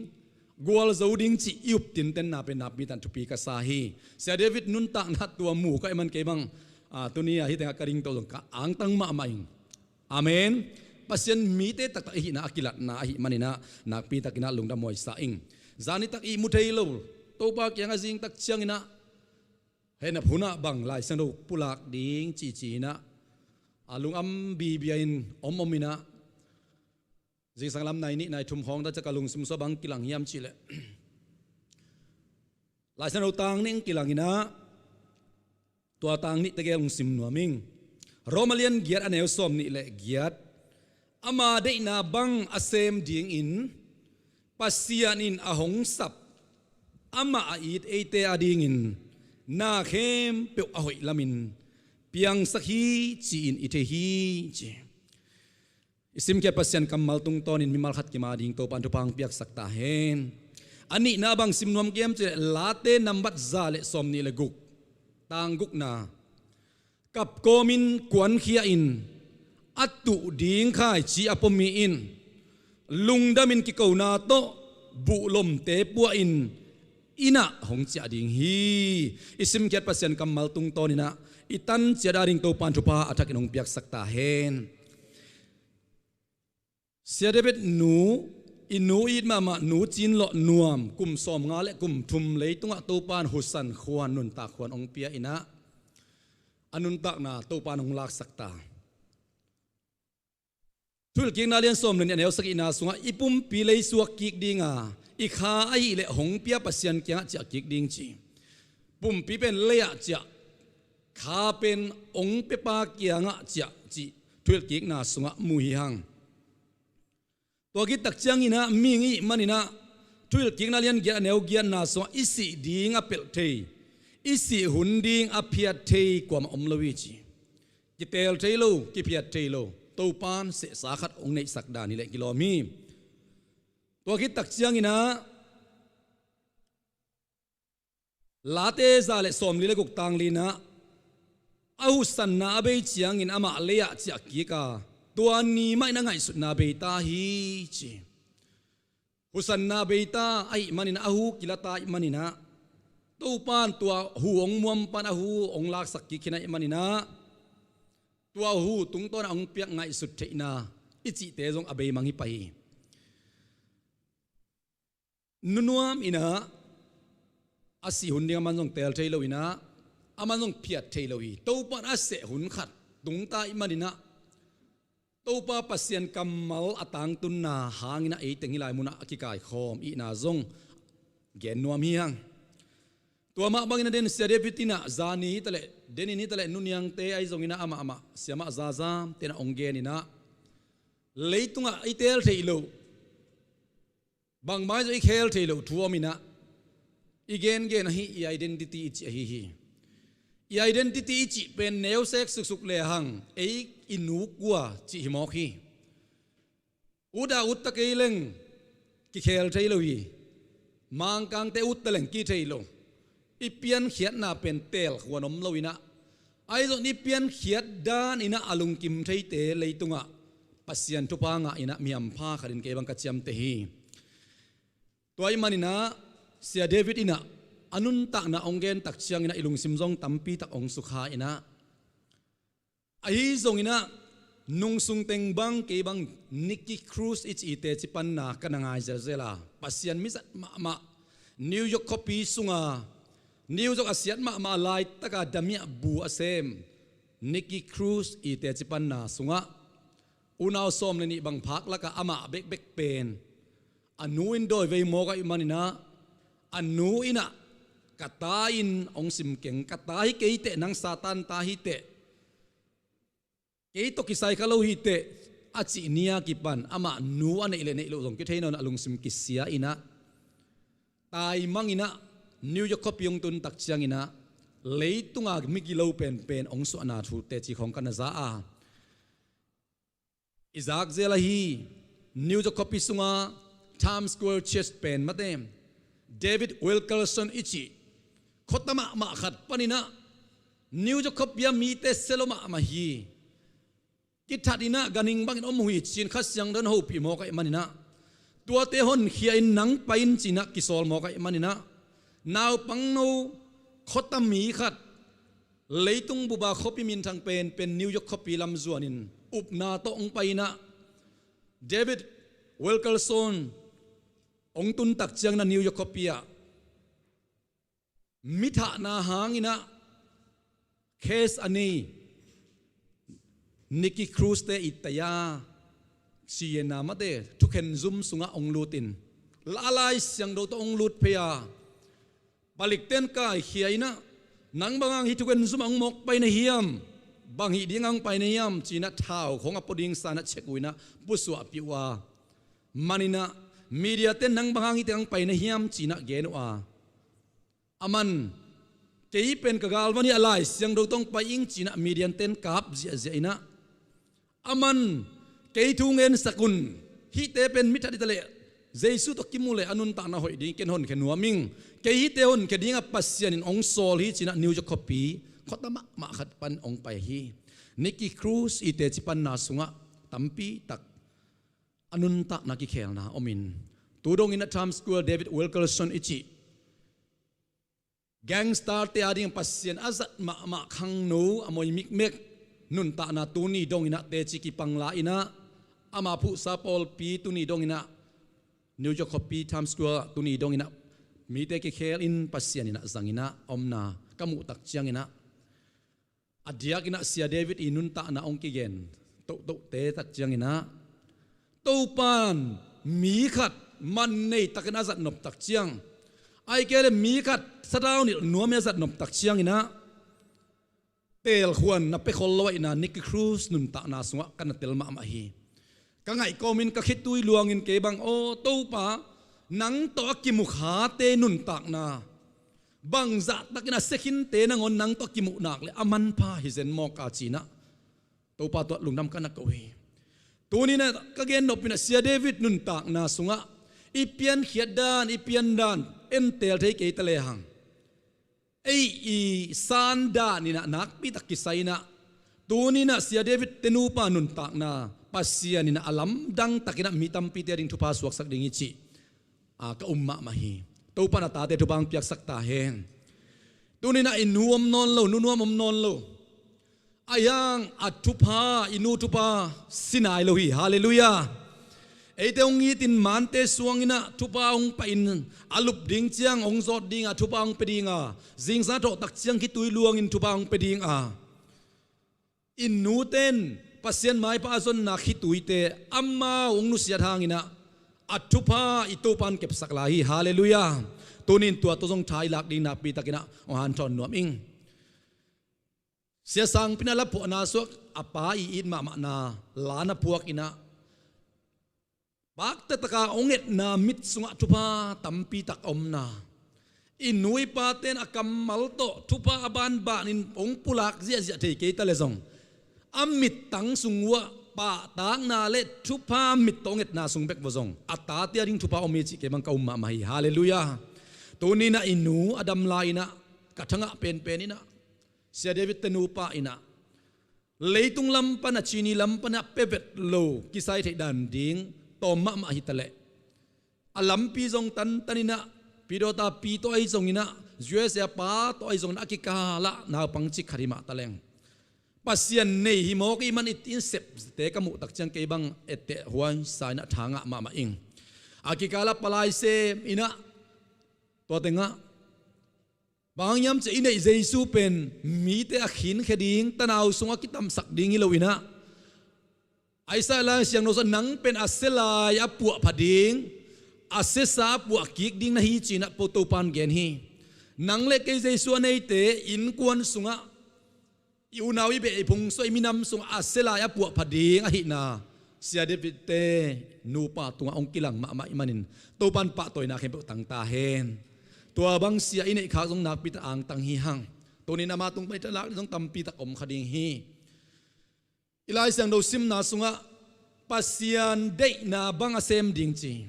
gualzo ding cih i up tintenna pen nakpi tak in thupi ka sa hi. Sia David nuntakna tua mu ka hih man kei bang, a, tuni a hih tengah ka dingto zong ka angtang mahmah ing. Amen. Pasian mite taktak i hihna a kilatna ahih man inah, nakpi tak inah lungdam huai sa ing. Zanitak ihmu thei lo, Topa kiangah zing tak ciang inah, hehnep hunah bang Lai Siangtho pulak ding cici inah, a lungam bibia in om om inah, zingsang lam nai nih nai thum khawng ta ciang ka lungsim sungah bang kilang hiam cih leh, Lai Siangtho tang nih hong kilang inah, tua tang nih tegel hong sim nuam ing. Rom a lian giat a neu sawm nih le giat. Ama deihna bang a sem dingin Pasian in a hong sap, amah a it eite adingin na khempeuh a hoih lamin piangsak hi ci-in i thei hi, ci. I simkhiat Pasian kammal tungtawnin mimal khat kim ading Topan thupha hong piaksak ta hen. A nihna bang sim nuam ka hiam cih leh Late nambat za le sawmnih le guk, tang gukna. Kapkawmin kuankhia in a tuh ding khaici a pua mi in lungdamin kikona tawh buhlomte puahin innah hong ciah ding hi. I simkhiat Pasian kammal tungtawninah i tan ciat a ding Topan thupha a thakin hong piaksak ta hen. Sia David nu, i nu it mahmah nu Cinlawh nuam kum sawmnga le kum thum leitungah Topan husan khuan, nuntak khuan hong pia inah a nuntakna Topan hong laksak ta. Thuhilhkikna lian sawm le nih a neu sagihna sungah i pumpi leisuak kik dinga i kha ahih leh hong pia Pasian kiangah ciah kik ding ci. Pumpi pen lei-ah ciah, kha pen hong piapa kiangah ciah cih Thuhilhkikna sungah mu hi hang. Tua khit tak cianginah mihing i hih maninah Thuhilhkikna lian giat a neu giatna sungah i sih ding a pelh thei, i sih hun ding a phiat thei kuamah om lo hi ci. Kiteel thei lo, kiphiat thei lo, Topan sehsa khat hong neihsak dan hi leh kilawm hi. Tua khit tak cianginah Late za le sawmli le guk tang linah a husanna a bei ciangin amah lei-ah ciah kik a, tua ni mah in a ngaihsutna bei ta hi ci. Husanna bei ta ahih maninah a hu kila ta ahih maninah Topan tua hu hong muam pan a hu hong laksak kik khin ahih maninah tua hu tungtawnah hong piak ngaihsut theihna i cihte zong a beimang hi pah hi. Nunuam inah a sih hun ding aman zong teel thei lo inah aman zong phiat thei lo hi. Topan a seh hun khat tungta ih maninah Topa Pasian kammal a tangtunna hanginah eiteng hih lai munah a kikaikhawm ihna zong gen nuam hi hang. Tua mah banginah den Sia David inah zani hitaleh, denin hitaleh nuniangte ahi zonginah amah amah siamah zazam tenah hong geninah leitungah i teel theih loh, bangmah zong i khel thei loh thu om inah i gengen ahi i identity i cih ahi hi. I identity i cih pen neusek suksuk lehang ei i nu kua cih hi mawk hi. Ut a ut ta kei leng kikhel thei lo hi. Mangkangte ut ta leng ki thei lo. I piankhiatna pen teel khuan om lo inah ahi zong i piankhiat dan inah a lungkim theite leitungah Pasian thupha ngah inah mihampha khatin kei bang ka ciamteh hi. Tua ih maninah Sia David inah a nuntakna hong gen tak cianginah i lungsim zong tampitak hong sukha inah ahi zonginah nungsung teng bang kei bang Nicky Cruz i cih i teci panna ka na ngai zelzel a, Pasian mizat mahmah New York khuapi sunga New York a siat mahmah laitaka damiah bu a sem Nicky Cruz i teci panna sungah unau sawm le nih bang phak lakah amah bekbek pen a nu in dawivei mawk ahih maninah a nu inah ka ta in hong simkeng, ka ta hi kei teh, nang Satan ta hi teh, kei tawh kisai kha lo hi teh a cih ni a kipan amah nu a neih le neih loh zong kithei nawn a lungsim kisia inah taimang inah New York khuapi hong tun tak cianginah leitunga migilo penpen hong suahna thu teci khawng ka na za a. I zakzel ahi New York khuapi sunga Times Square Church pen mate David Wilkerson i cih khuata mahmah khat paninah New York khuapi a mite selo mahmah hi. Kithat inah ganhing bangin om uh hi ci-in Kha Siangtho in hopih mawk ahih maninah tuate honkhia in nang pai in ci-inah kisawl mawk ahih maninah naupangno khuata mi khat leitung bupa khuapi minthang penpen New York khuapi lam zuanin upna tawh hong pai inah David Wilkerson hong tun tak cianginah New York khuapi ah mithahna hanginah case a nei Nicky Cruz te i taya siena mate thukhen zum sungah hong lutin la Lai Siangtho tawh hong lut phei a, palikten kaikhia inah nang bang hang hih thukhen zum ah hong mawk pai na hiam, bang hih ding hang pai na hiam ci-inah thau khawng a pua ding sa inah check uh inah pusuahpih uh a, maninah mediaten nang bang hang hih teng hang pai na hiam ci-inah gen uh a, aman kei pen ka galvan hi a, Lai Siangtho tawh hong pai ing ci-inah mediaten kap ziahziah inah aman kei thu ngensak un, hihte pen mithat hitaleh Jesu tawh kimu le a nuntakna hoih ding ken honkhia nuam ing. Kei hihte honkhia dingah Pasian in hong sawl hi cinah New York khuapi khuata mahmah khat pan hong pai hi. Nicky Cruz i teci panna sungah tampi tak a nuntakna kikhelna omin, tu dongin a Times Square David Wilkerson i cih gangster te ading Pasian a zat mahmah khangno a moi mikmek nuntakna tuni donginah teci kipangla inah, ama phuhsa pawlpi tuni donginah New York khuapi Times Square tuni donginah mite kikhel in Pasian inah zanginah omna ka muh tak cianginah, a diakinah Sia David i nuntakna hong kigen tohtohte tak cianginah, Topan mi khat man nei takin a zat nop tak ciang, ai kei le mi khat sadau nilh nuam i a zat nop tak cianginah, teelkhuan na pia khol lo ahihna Nicky Cruz nuntakna sungah ka na tel mahmah hi. Ka ngaih kawmin ka khitui luangin kei bang, aw Topa, nang tawh a kimu khate nuntakna bangzah takin a sia khinte nangawn nang tawh a kimuh nak le a manpha hi zen mawk a cinah Topa tawh lungdam ka na ko hi. Tuninah ka gen nopinah Sia David nuntakna sungah i piankhiat dan, i pian dan enteel thei kei ta lehang, ei i san dan inah nakpi tak kisai inah, tuninah Sia David te nupa nuntakna Pasian inah a lamdang takinah mi tampite ading thupha suaksak ding hi cih a ka um mahmah hi. Topan a tate thupha hong piaksak ta hen. Tuninah i nu om nawn lo, nunuam om nawn lo. Ahi hang a thupha, i nu thupha si nai lo hi. Halleluiah. Eite hong itin mante suanginah thupha hong pahin a lup ding ciang hong zawt dinga thupha hong pia dinga, zingsang thawh tak ciang khitui luangin thupha hong pia dinga, i nute in Pasian maipha a zonna khituite amau hong nusiat hanginah a thupha i Topan kepsak lai hi. Halleluiah. Tunin tua tawh zong tha i lak ding nakpi takinah hong hanthawn nuam ing. Sia Sangpi in a la phuahna suak a pa i it mahmahna la na phuak inah, paktataka hong etna mit sungah thupha tampi tak a omna, i nu i pate in a kammal tawh thupha a banbanin hong pulak ziahziah thei kei ta le zong, a mittang sung uhah pahtakna le thupha mit tawh hong etna sung bek vua zong a tate ading thupha om hi cih kei bang ka um mahmah hi. Halleluiah. Tuninah i nu a dam lai inah ka thangah penpen inah Sia David te nupa inah leitung lam pan a cini lam pan a pia vet lo kisai theih dan ding tawm mahmah hi taleh, a lampi zong tantan inah, pidawta pi tawh ahi zonginah, U S A pa tawh ahi zonginah a kikalah naupang cik khat hi mah taleng, Pasian nei hi mawk i man i tin septe ka muh tak ciang kei bang etteh huaisa inah tha ngah mahmah ing. A kikalah palai sem inah, tua tengah bang hang hiam cih i neih Jesu pen mite a khinkhia ding, tanau sungah kitamsak ding hi lo inah, Isaiah Lai Siangtho sungah nang pen a sia lai a puahpha ding, a siasa a puahkik ding na hi cinah Topan gen hi. Nang le kei Jesu a neite innkuan sungah i unau i beh i phung sungah i minam sungah a sia lai a puahpha ding ahihna Sia David te nupa tungah hong kilang mahmah i manin Topan pahtawina khempeuh tang ta hen. Tua bang sia i neih khak zong nakpi tak angtang hi hang. Tunin ama tung pan i tha lak zong tampi tak om kha ding hi. I Lai Siangtho simna sungah Pasian deihna bang a sem ding ci.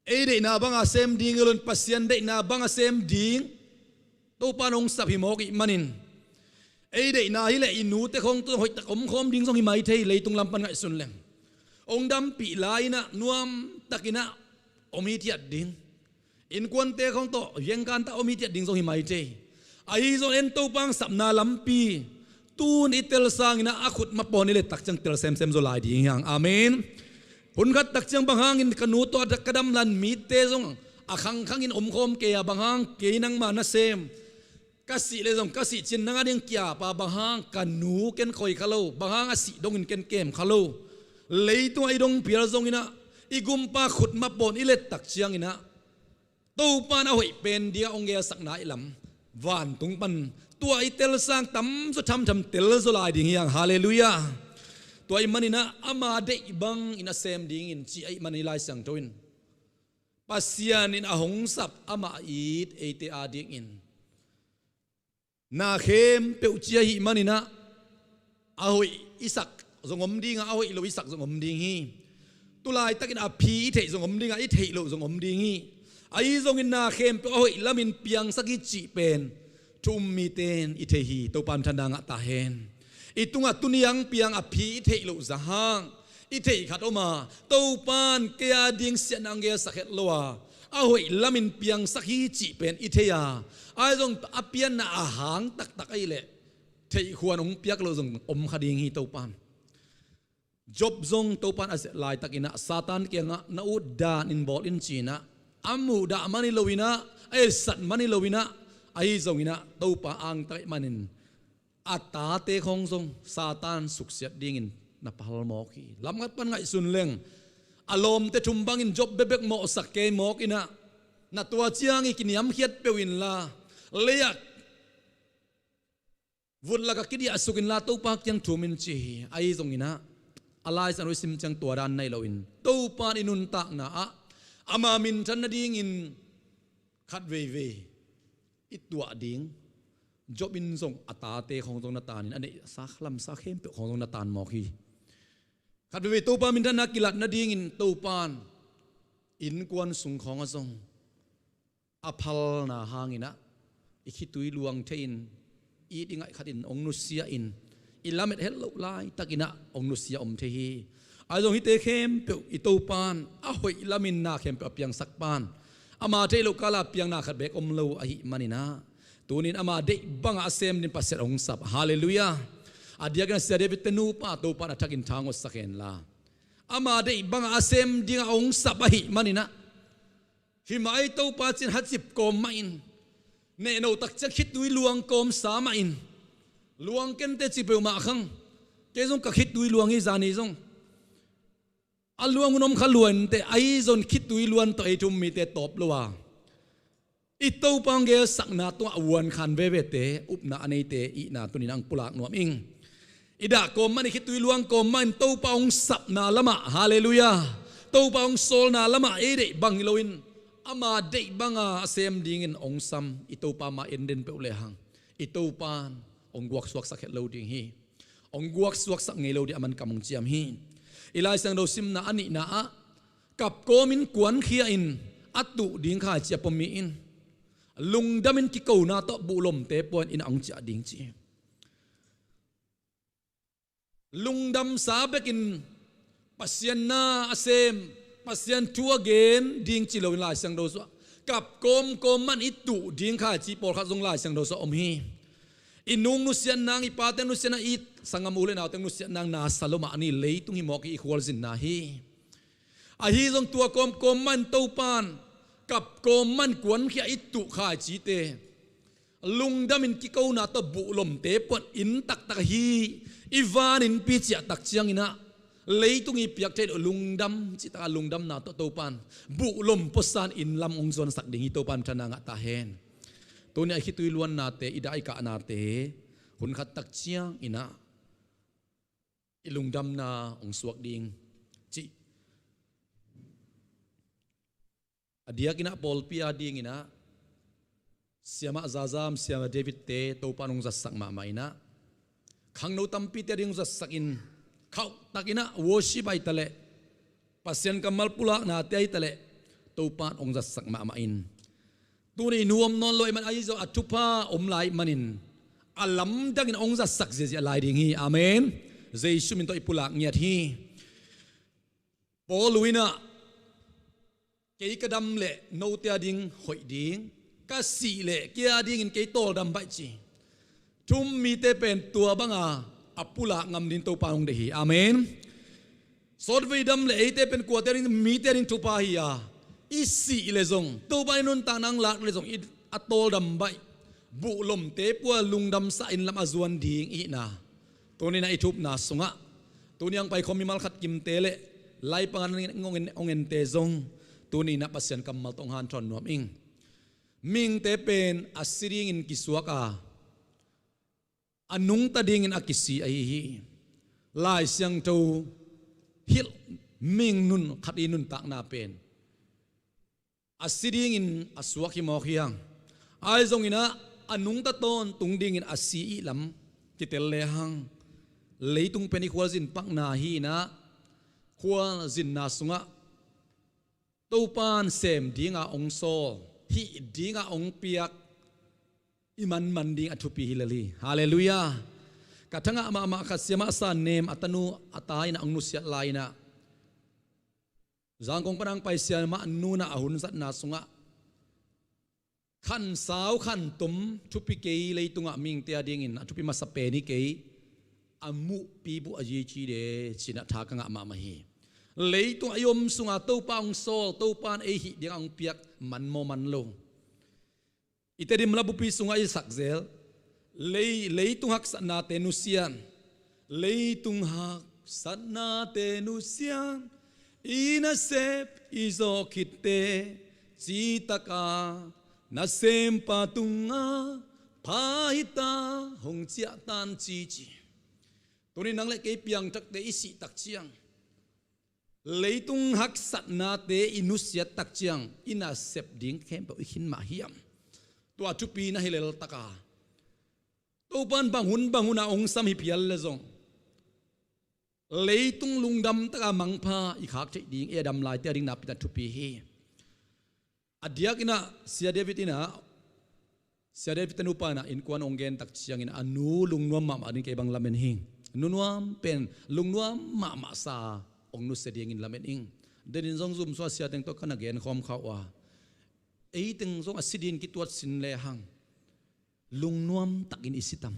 Ei deihna bang a sem ding hi lo in Pasian deihna bang a sem ding Topan hong sap hi mawk i manin, ei deihna hileh i nute khawng tawh hoihtak omkhawm ding zong hi mai thei, leitung lam pan ngaihsun leng. Hong dampih lai inah nuam takinah om hithiat ding, innkuante khawng tawh hiangkan tak om hithiat ding zong hi mai thei. Ahi zong en Topa hong sapna lampi tun i tel sanginah a khut mapawn i let tak ciang tel semsem zaw lai ding hi hang. Amen. Hun khat tak ciang bang hangin ka nu tawh ka dam lai-in mite zong a khangkhangin omkhawm kei a, bang hang kei nangma nasem ka sih le zong ka sih cin nang a ding kiap a, bang hang ka nu ken khoi kha lo, bang hang a sih dongin ken kem kha lo. Leitungah i dong phial zonginah i gumpa khut mapawn i let tak cianginah Topan a hoih pen dingah hong geelsak nai lam vantung pan tua i tel sang tamzaw thamtham tel zaw lai ding hi hang. Halleluiah. Tua i maninah ama deih bangin a sem dingin ci ahih manin i Lai Siangtho in Pasian in a hong sap amah it eite adingin na khempeuh ci ahih maninah a hoih i sak zong om dinga, a hoih lo i sak zong om ding hi. Tu laitakin a phi i theih zong om ding a, i theih loh zong om ding hi. Ahi zongin na khempeuh a hoih lamin piangsak hi cih pen thu um mite in i thei hi. Topa minthanna ngah ta hen. I tungah tuni a hong piang a phi i theih loh zahang i theih khat om a, Topa in kei a ding siatna hong gelsak het lo a, a hoih lamin piangsak hi cih pen i thei a, ahi zong a pianna a hang taktak ahih leh theih khuan hong piak lo zong om kha ding hi. Topa in Job zong Topa in a ziah laitakin ah Satan kiangah na ut dan in bawl in ci-in ah, a muhdah man hi lo-in ah, a etsat man hi lo-in ah, ahi zongin ah Topa angtang ahih manin a tate khawng zong Satan suksiat dingin na phal mawk hi. Lamkhat pan ngaihsun leng, a lawmte thum bangin Job bekbek mawhsak kei mawk in ah, na tua ciang hi kiniamkhiat peuh inla, lei-ah vut lakah kidiahsuk inla Topa kiang thum in ci hi. Ahi zongin ah a Lai Siangtho i sim ciang tua dan nei loin, Topa in i nuntakna ah ama minthan nadingin khat veivei i tuah ding. Job in zong a tate khawng zong na tanin, a neihsa lamsa khempeuh khawng zong na tan mawk hi. Khat veivei Topa minthanna kilat nadingin Topa in innkuan sung khawngah zong a phalna hangin ah i khitui luang thei-in, it i ngaih khatin hong nusia in, i lamet het loh laitakin ah hong nusia om thei hi. Ahi zong hihte khempeuh i Topa in a hoih lamin na khempeuh a piangsak Pa in, ama theih loh kala piang na khat beek om lo ahih manin ah, tuni in ama deih bangah a sem dingin Pasian hong sap. Halleluiah. A diakin a sia David-te nupa Topa in a thakin tha hong otsak henla, ama deih bangah a sem dingah hong sap ahih manin ah, himah ei Topa ci-in hacip kawm mah in, nehno tak ciang khitui luang kawmsa mah in, luang kei inteh ci peuhmah khang, kei zong ka khitui luang hi zani zong. A luang hun om kha lua inteh, ahi zong khitui luan tawh ei thu um mite tawp lo a, i Topa hong gelsakna tungah a uankhan vevete, upna a neite ihna tuni in ah hong pulak nuam ing. I dah kawm mah in, i khitui luang kawm mah in Topa hong sapna lamah, halleluiah, Topa hong sawlna lamah ei deih bang hi loin ama deih banga a sem dingin hong sam i Topa mah en den peuh lehang, i Topa in hong guaksuaksak het lo ding hi. Hong guaksuaksak ngei lo ding, a man kam hong ciam hi. I Lai Siangtho simna a nihna ah, kap kawmin kuankhia in a tuh ding khaici a pom mi in lungdamin kikona tawh buhlomte pua in inn ah hong ciah ding ci hi. Lungdamsa bekin Pasian na a sem, Pasian thu a gen ding ci loin Lai Siangtho sungah kap kawmkawm man i tuh ding khaici pawlkhat zong Lai Siangtho sungah om hi. I nung nusiat nang, i pate nusiat nang, i sanggam u le naute nusiat nang na sa lo mah ni, leitung hi mawk hi, i khualzinna hi. Ahi zong tua kawmkawm man Topa in kap kawm man kuankhia i tuh khaicite lungdamin kikona tawh buhlomte pua in inn taktak hi. I van innpi ciah tak ciangin ah leitung i piak theih loh lungdam cih takah lungdamna tawh Topa in buhlom puasan inn lam hong zuansak ding hi. Topa in minthanna ngah ta hen. Tuni a i khitui luannate, i dah i kahnate hun khat tak ciangin ah i lungdamna hong suak ding cih a diakin ah pawlpi a dingin ah siamah Zazam, siamah David-te Topa in hong zatsak mahmah in ah, khangno tampite a ding hong zatsak in, khauhtakin ah worship ahi taleh, Pasian kammal pulaknate ahi taleh Topa in hong zatsak mahmah in, tuni i nuam nawn lo ahih man, ahi zong a thupha om lai ahih manin a lamdangin hong zatsak ziahziah lai ding hi. Amen. Jesu min tawh i pulak ngiat hi. Paul in ah, kei ka dam leh note a ding hoih ding, ka sih leh kei a dingin kei tawldam baih ci. Thu um mite pen tua banga a pulak ngam ding Topa in hong deih hi. Amen. Sawtvei dam leh eite pen kuate a ding, mite a ding thupha hi a, i sih leh zong, Topa in i nuntakna hong lak leh zong, i, a tawldam baih, buhlomte pua, lungdamsa inn lam a zuan ding i hihna tuni in ah i thupna sungah, tuni a hong paikhawm mimal khat kimte le laipang a hong en, hong ente zong tuni in ah Pasian kammal tawh hong hanthawn nuam ing. Mihingte pen a si dingin kisuak a, a nungta dingin a kisi ahi hi. Lai Siangtho hilh mihing nun khat i nuntakna pen a si dingin a suak hi mawk hi hang. Ahi zongin ah a nungta tawntung dingin a si i hih lam kitel lehang, leitung pen i khualzin pakna hi in ah, khualzinna sungah Topan sem dinga ong sawl, hih dinga ong piak i manman ding a thupi hi lel hi. Halleluiah. Ka thangah mahmah khat siamah sa nem a tanu a ta inah ong nusiat lai inah Zangkong panang pai siamah nunah a hun zatna sungah khansau khantom thupi kei, leitungah mihingte a dingin a thupi masa pen hi kei, a muhpi buh a yici de cinah tha ka ngah mahmah hi. Leitung a i om sunga Topa hong sawl, Topan ei hih dingah hong piak man maw man lo? I Tedim labupi sungah i sakzel, lei, leitung haksatnate nusian, leitung haksatnate nusian, i nasep i zawh khitte citaka nasempa tunga pha hita hong ciahtan cici. Tuni nang le kei piangthakte i sih tak ciang leitung haksatnate i nusiat tak ciang i nasep ding khempeuh i khin mah hiam? Tua thupi na hi leltaka Topan bang hun bang huna ong sam hi phial le zong leitung lungdam taka mangpha i khak theih ding, i a dam laite a ding nakpi tak thupi hi. A diak inah Sia David inah, Sia David tanu pa inah innkuan ong gen tak ciangin a nu lungnuam mahmah ding kei bang lamen hi. Nunuam pen lungnuam mahmah sa ong nusia dingin lamen ing. Denin zong zum sua sia teng tawh ka na gen khawm kha uh a, ei teng zong a si din kituat sin lehang lungnuam takin i si tam?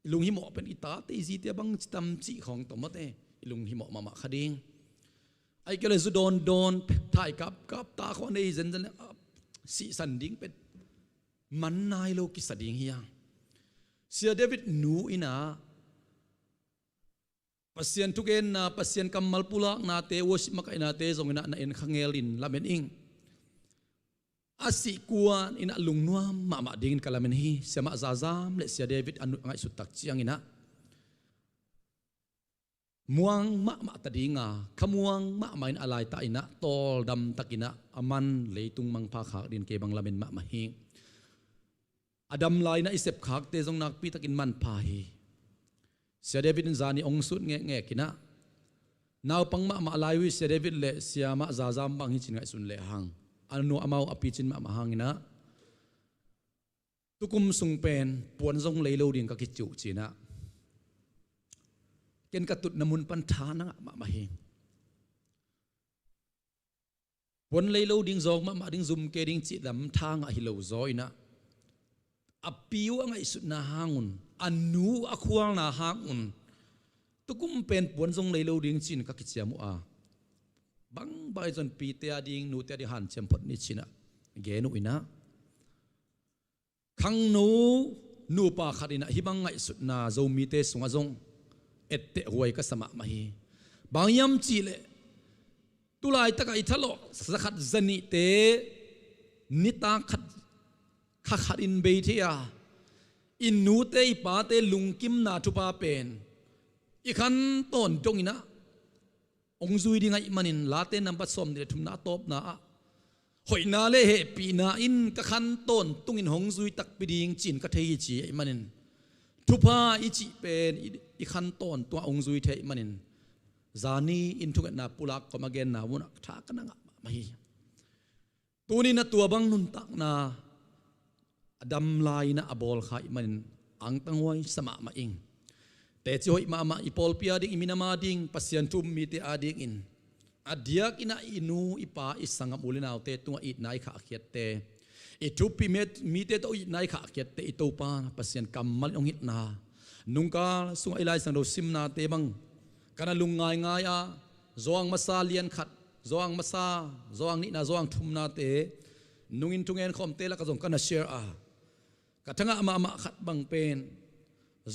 I lunghimawh pen i tate i zite a bang ci tam cih khawng tawh mawte i lunghimawh mahmah kha ding. Ai kei le zu dawndawn, thai kapkap, ta khawh nei zenzen le sihsan ding pen man nai lo kisa ding hi a. Sia David nu inah Pasian thugenna, Pasian kammal pulaknate, worship makaihnate zong inah na en kha ngelin lamen ing. A sih kuan inah lungnuam mahmah dingin ka lamen hi. Siamah Zazam le Sia David a ngaihsut tak ciang inah muang mahmah ta dinga, kha muang mahmah in a laitah inah tawldam tak inah a man leitung mangpha khak din kei bang lamen mahmah hi. A dam lai inah i sepkhakte zong nakpi takin manpha hi. Sia David in zani ong sut ngekngek inah naupang mahmah lai uh hi. Sia David le siamah Zazam bang hi cin ngaihsun lehang a nu amau a picin mahmah hang inah tukum sung pen puan zong lei lo ding ka kici uh cinah ken ka tutna mun pan tha na ngah mahmah hi. Puan lei lo ding, zawng mahmah ding, zum kei ding cih lam tha ngah hi lo zaw inah a pi uh a ngaihsutna hang un, a nu uh a khualna hang un tukum pen puan zong lei lo ding cin ka kiciam uh a, bangbang i zon pite a ding, nute a ding hanciam phot ni cinah gen uh inah khangno nupa khat inah hih bang ngaihsutna Zomite sungah zong etteh huai ka sa mahmah hi. Bang hiam cihleh tulaitakah i thalawh zakhat zanihte nitak khat kha khat in bei thei a, i nute i pate lungkimna thupha pen i khan tawn dong inah hong zui ding ahih manin, Late nambat sawmnih le thumna a tawpna ah hoihna le hehpihna in ka khan tawntungin hong zui takpi ding cin ka thei hi ci ahih manin, thupha i cih pen i, i khan tawntungah hong zui thei ahih manin, zani in thungetna pulak kawm a genna munah tha ka na ngah mahmah hi. Tuni na tua bang nuntakna a dam lai inah a bawl kha ahih manin angtang huai sa mahmah ing. Teci hoih mahmah i pawlpi a ding, i minam a ding, Pasian thu um mite a dingin a diak inah i nu i pa i sanggam u le naute tungah itna i khahkhiatte, i thupi mite tawh itna i khahkhiatte i Topa Pasian kammal in hong itna, nungkal sungah i Lai Siangtho simnate bang ka na lung ngaingai a, Zawhang masa lian khat, Zawhang masa, Zawhang nihna, Zawhang thumnate nungin thungen khawmte lakah zong ka na share a, ka thangah mahmah khat bang pen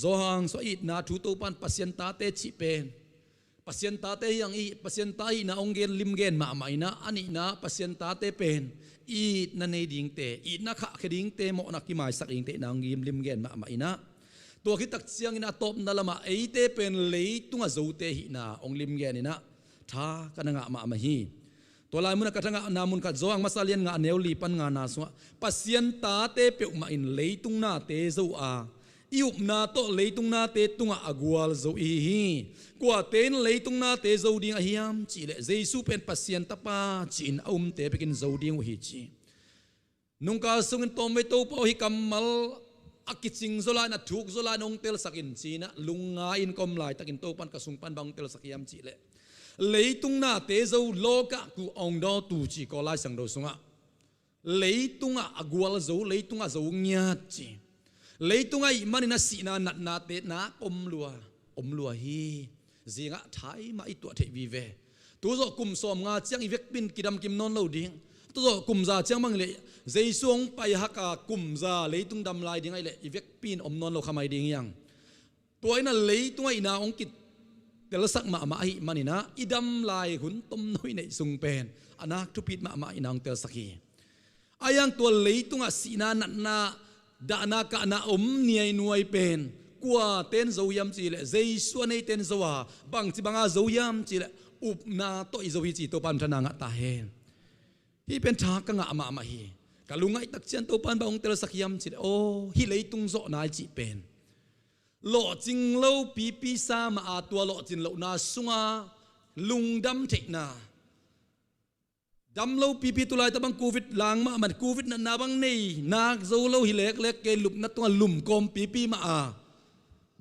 Zawhang sungah itna thu Topan Pasian tate cih pen Pasian tate hi hang, i Pasian ta ihna hong gen limgen mahmah inah, a nihna Pasian tate pen itna nei dingte, itna khahkhia dingte, mawhna kimaisak dingte itna hong limgen mahmah inah, tua khit tak ciangin a tawpna lamah eite pen leitung a zote hihna hong limgen inah tha ka na ngah mahmah hi. Tua lai munah ka thangah na mun khat Zawhang masa lian nga neu li pan ngana sungah Pasian tate peuhmah in leitung nate zo a, i upna tawh leitung nate tungah a gualzo i hi hi. Kuate in leitung nate zo ding a hiam cihleh Jesu pen Pasian Tapa ci-in a umte bekin zo ding uh hi ci. Nungkal sungin tawmvei Topa aw, hih kammal a kicing zaw lai-in, a thuk zaw lai-in hong telsak in ci-in ah lungngai-in ka om laitakin Topa in ka sung pan bang hong telsak hiam cihleh, leitung nate zo lawkah kuh a hong dawtu ci Kawl Lai Siangtho sungah. Leitungah a gualzo, leitungah zo ngiat ci. Leitungah ih manin a sihna natnate nak om lua, om lua hi. Zingah thai mah i tuah theih vive. Tuzawh kum sawmnga ciang i vekpi in kidam kim nawn lo ding. Tuzawh kum za ciang bang leh Jesu hong pai haka kum za leitung dam lai ding ahih leh i vekpi in om nawn lo kha mai ding hiang. Tua in a leitungah ihna hong kitelsak mahmah ahih manin ah i dam lai hun tomno i neih sung pen a nak thupit mahmah ihna hong telsak hi. A hiang tua leitungah sihna natna, dahna kahna om niainuai pen kuaten zo hiam cihleh Jesu a neiten zo a, bangci banga zo hiam cihleh upna tawh i zo hi ci Topa in thana ngah ta hen. Hih pen tha ka ngah mahmah hi. Ka lungngaih tak ciang Topa in bang hong telsak hiam cihleh, aw, hih leitung zawhna i cih pen lawhcing lo pipi sa mah a, tua lawhcin lohna sunga lungdam theihna. Dam lo pipi, tulai ta bang covid lang mahmah, covid natna bang nei nak zo lo hi leklek kei, lupna tungah lumkawm pipi mah a,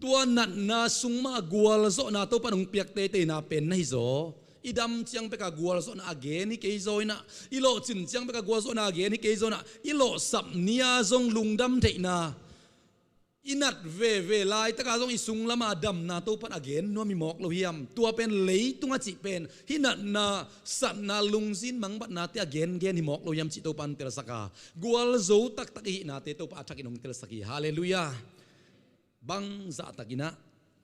tua natna sung mah a gualzawhna Topa in hong piak teiteina pen na hi zaw. I dam ciang beka gualzawhna a gen hi kei zaw inah, i lawhcin ciang beka gualzawhna a gen hi kei zaw inah, i lawhsap ni-a zong lungdam theihna, i nat veve laitaka zong i sung lama damna Topa in a gen nuam hi mawk lo hiam? Tua pen leitung a cih pen hih natna, satna, lungzin mangbatnate a gengen hi mawk lo hiam cih Topa in telsak a, gualzo taktak i hihnate Topa a thakin hong telsak hi. Halleluiah. Bangzahtakinah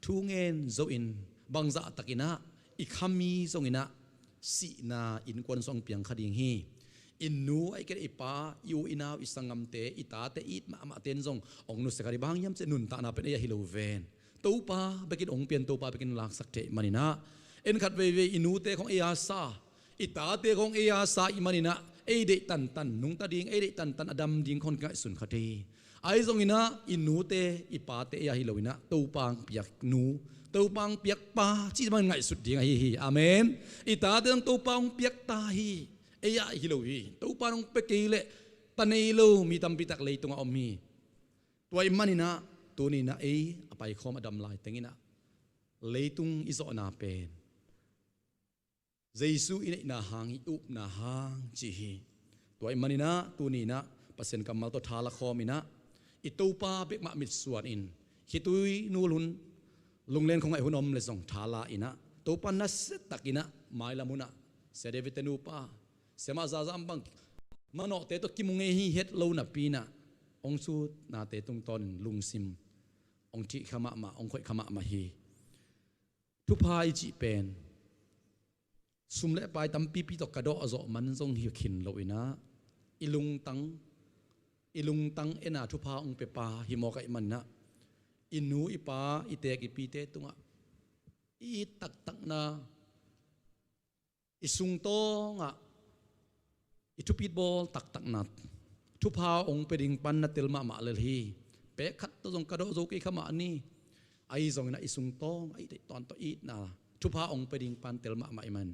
thu ngen zo in, bangzahtakinah i khami zonginah sihna innkuan sung hong piang kha ding hi. I nu ahih kei leh i pa, i u i nau, i sanggamte, i tate, i it mahmahte in zong hong nusia kha ding. Bang hang hiam cih leh nuntakna pen ei a hi lo ven. Topa bekin hong pian, Topa bekin laksak theih maninah, en khat veivei i nute khong ei a sa, i tate khong ei a sa i hih maninah, ei deih tantan nungta ding, ei deih tantan a dam ding khong kingaihsun kha thei hi. Ahi zonginah i nute i pate ei a hi loinah Topa hong piak nu, Topa hong piak pa cih man ngaihsut ding ahi hi. Amen. I tate zong Topa hong piak ta hi. Ei a hi lo hi. Topa hong pia kei leh ta nei lo mi tampi tak leitungah om hi. Tua i hih maninah tuninah ei a paikhawm a dam lai tenginah leitung i zawhna pen Jesu i neihna hang, i upna hang ci hi. Tua i hih maninah tuninah Pasian kammal tawh tha la khawminah i Topa bekmah mitsuanin, khitui nul hun, lunglen khuangaih hun om leh zong tha la inah, Topa nasia takinah mailam hunah Sia David te nupa, siamah zaza bang manawhte tawh kimu ngei hi het lo napi inah hong sutnate tungtawnin lungsim hong thih kha mahmah, hong khoih kha mahmah hi. Thupha i cih pen sum le pai tampipi tawh ka dawh zawh man zong hi khin loinah, i lungtang, i lungtang ena thupha hong pia pa hi mawk ahih maninah, i nu i pa, i tek i pite tungah i it taktakna, i sungtawngah i thupit bawl taktakna, thupha hong pia ding pan na tel mahmah lel hi. Pek khat tawh zong ka dawh zo kei kha mah ni. Ahi zonginah i sungtawng, a i deih tawntung itna, thupha hong pia ding pan tel mahmah i hih man,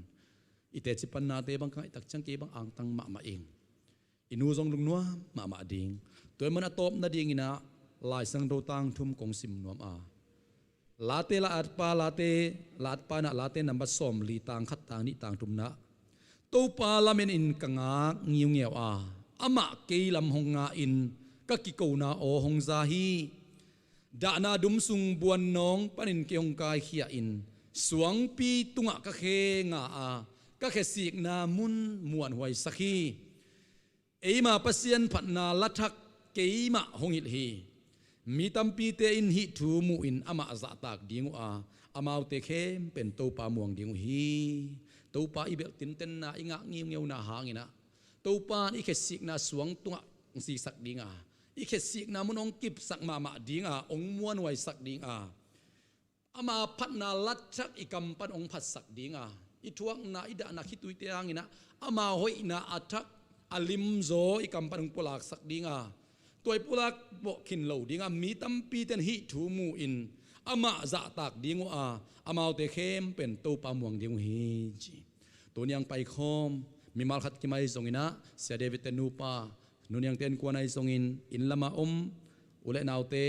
i teci pannate bang ka ngaih tak ciang kei bang angtang mahmah ing. I nu zong lungnuam mahmah ding. Tua i hih man a tawp nadinginah Lai Siangtho tang thum kong sim nuam a, Late la at pa, Late la at pa inah, Late nambat sawmli, tang khat, tang nih, tang thumnah, Topa lamenin ka ngak ngiungeu a, amah kei lam hong nga-in ka kikona aw hong za hi. Dahna dum sung buannawng panin kei hong kaikhia-in, suangpi tungah ka khe nga a, ka khesikna mun muanhuaisak hi. Eima Pasian phatna lathak keimah hong hilh hi. Mi tampite in hih thu muhin amah zahtak ding uh a, amaute khempeuh in Topa muang ding uh hi. Topa i belh tintenna, i ngak ngiungeuna hanginah Topa in i khesikna suang tungah hong sisak ding a, i khesikna mun hong kipsak mahmah ding a, hong muanhuaisak ding a, ama phatna lathak i kam pan hong phatsak ding a, i thuakna, i dahna khituite hanginah ama hoihna a thak, a limzaw i kam pan hong pualaksak ding a, Tua i pulak bawh khin lo dingah mi tampite in hih thu mu-in amah zahtak ding uh a, amaute khempeuh in Topa muang ding uh hi, ci. Tuni a paikhawm mimal khat kim ahi zongin ah, Sia David-te nupa, Nu Niang-te innkuan ahi zongin, inn lamah om u le naute,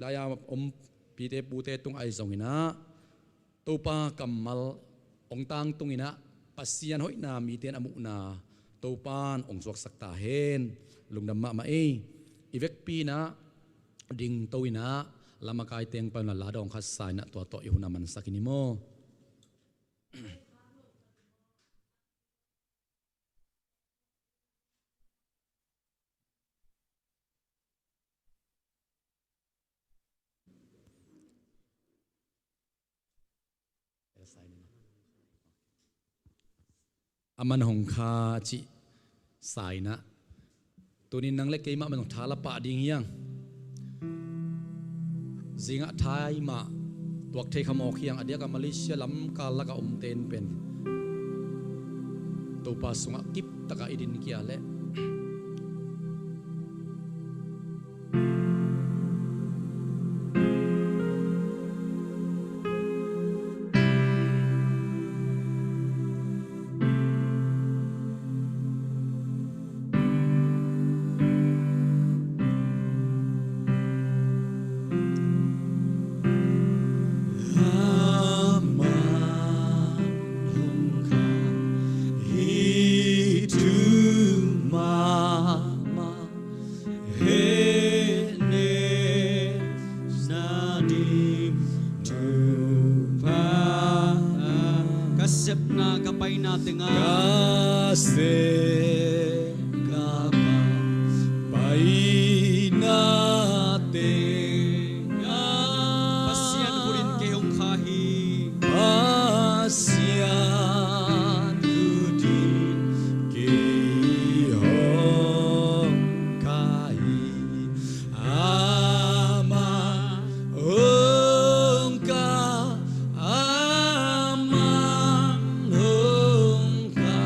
lai-a om pite pute tung ahi zongin ah, Topa kammal hong tangtungin ah, Pasian hoihna mite in a muhna Topa in hong suaksak ta hen. Lungdam mahmah ei. I vekpi in ah dingto in ah, lamakaite hong pai un la, la dawng khat sa in ah, tua tawh i hun a mansak i hi maw. A man hong kha cih sa in ah, tuni-in nang le keimah man zong tha la pah ding hi hang. Zingah tha i mah tuak thei kha mawk hi hang, a diakah Malaysia lamkal lakah omte in pen Topa sungah kiptakah i din kia leh. Ka sepna ka paina tengah, ka sep ka paina tengah, Pasian khut in kei hong kha hi. Pasian khut in kei hong kha hi. Amah hong kha, amah hong kha,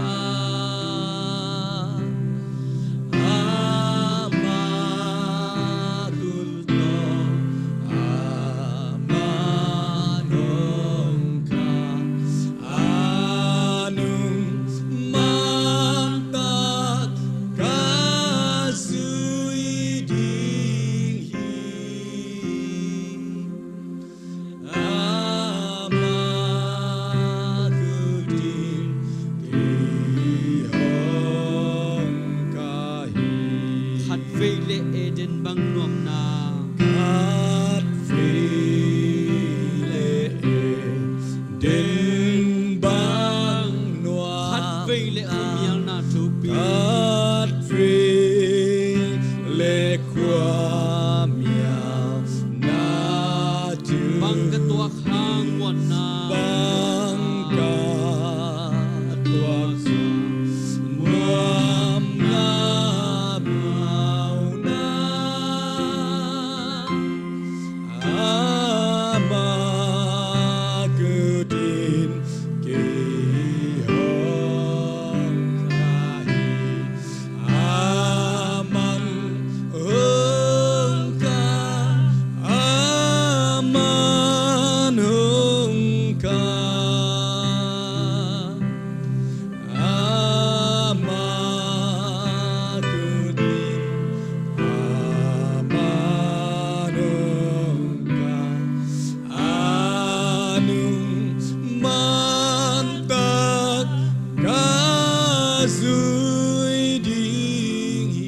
amah khut tawh amah hong kha. A nung man tak ka zui ding hi. Amah khut in kei hong kha hi. Khatvei le Eden bang nuamna. Khatvei le Eden bang nuam. Khatvei le khuamialna thupi. Khatvei le khuamialna thupi. Bang ka tuak hang muanna. Bang ka tuak hang muanna, muanna. Amah khut in kei hong kha hi. Amah hong kha, amah hong kha. Amah khut in, amah hong kha. A nung man tak ka zui ding hi.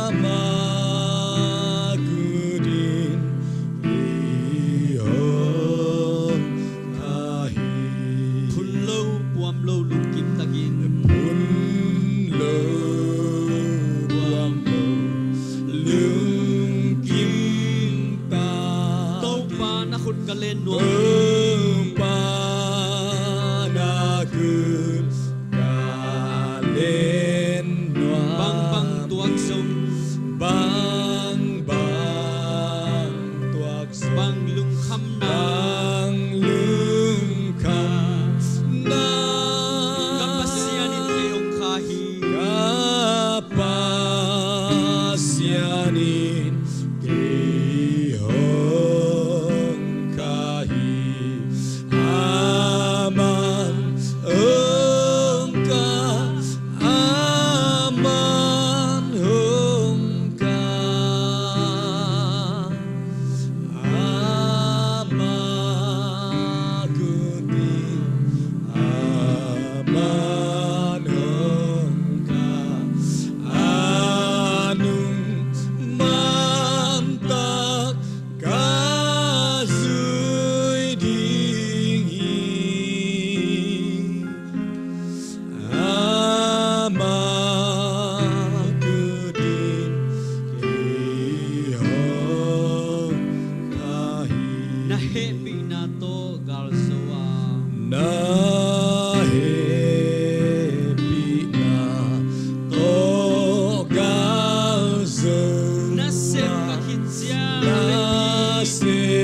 Amah khut in kei hong kha hi. Phun lo, puam lo, lungkim takin. Phun lo, puam lo, lungkim tak. Topa na khut ka len nuam. Topa Na hehpihna tawh galzo, nasep ka khit ciang, nasep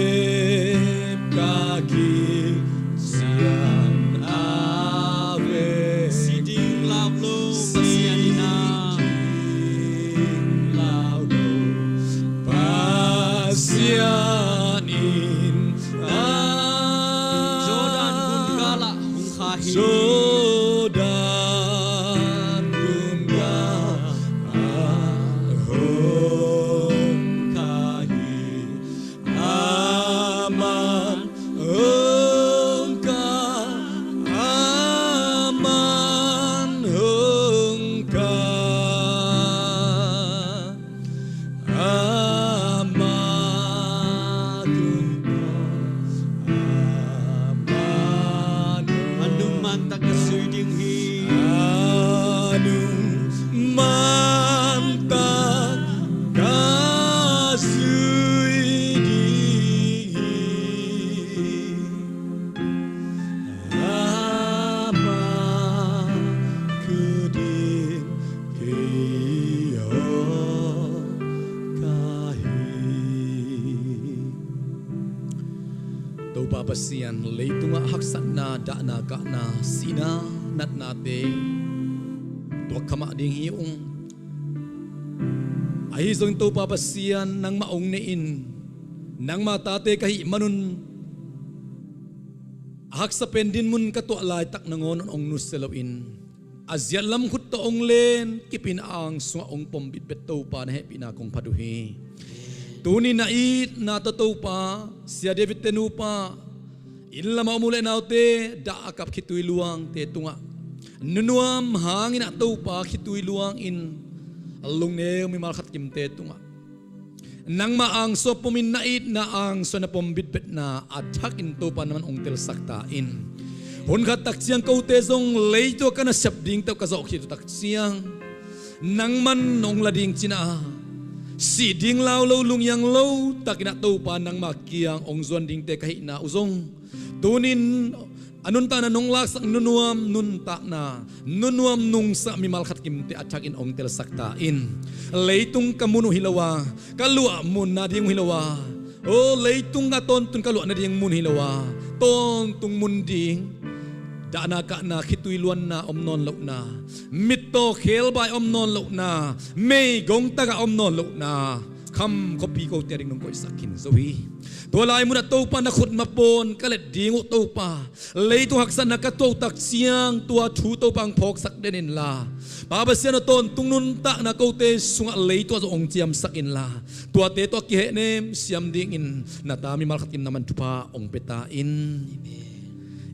ka khit ciang a ve. Si ding lau lo Pasian in ah, si ding lau lo Pasian in ah, Jordan gun galah hong kha hi. Jordan gun galah hong kha hi. Aman hong kha, aman hong kha. Ama tungtawn, ama tungtawn, a nung man tak ka zui ding hi. A nung man tak ka zui ding hi. Ama khut in kei hong kah hi. Topa Pasian, leitungah haksatna, dahna, kahna, sihna, natnate tuak kha mah ding hi ung. Ahi zongin Topa Pasian, nangmah hong nehin, nangma tate ka hih manun a haksa pen dinmun ka tuah laitak nangawn hong nusia loin, a ziatlam khut tawh hong len kipin a ang sungah hong pom bitbet Topa, na hehpihna kong phat uh hi. Tuni na itna tawh Topa, Sia David te nupa, inn lamah om u le naute, dah a kap khitui luangte tungah, nunuam hangin ah Topa khitui luangin, a lungneu mimal khat kimte tungah nangmah angsuah pomin na itna angsuah na pom bitbetna a thakin Topa na man hong telsak ta in. Hun khat tak ciang kote zong leitung a ka nasep ding tawh ka zawh khit uh tak ciang nang man hong la ding cina, sih ding lau lo, lunghiang lo takin ah Topa nangma kiang hong zuan dingte ka hihna uh zong tunin a nuntakna nong laksak nunuam nuntakna, nunuam nungsak mimal khat kimte a thakin hong telsak ta in. Leitung ka mun uh hi lo a, ka luah mun nading uh hi lo a, o leitung a tawntung ka luah nading mun hi lo a, tawntung mun ding, dahna kahna khitui luanna om nawn lohna, mittaw khebai om nawn lohna, meigong tagah om nawn lohna, kham khuapi kote a ding nong koihsak khin zo hi. Tua lai munah Topa na khut mapawn ka let ding uh Topa, leitung haksatna ka tuah uh tak ciang tua thu Topa hong phawksak den inla, Pa Pasian aw, tawntung nuntakna kote sungah leitung ah zong hong ciamsak inla, tuate tawh a kihehnem siam dingin na ta mimal khat kim na man thupha hong pia ta in.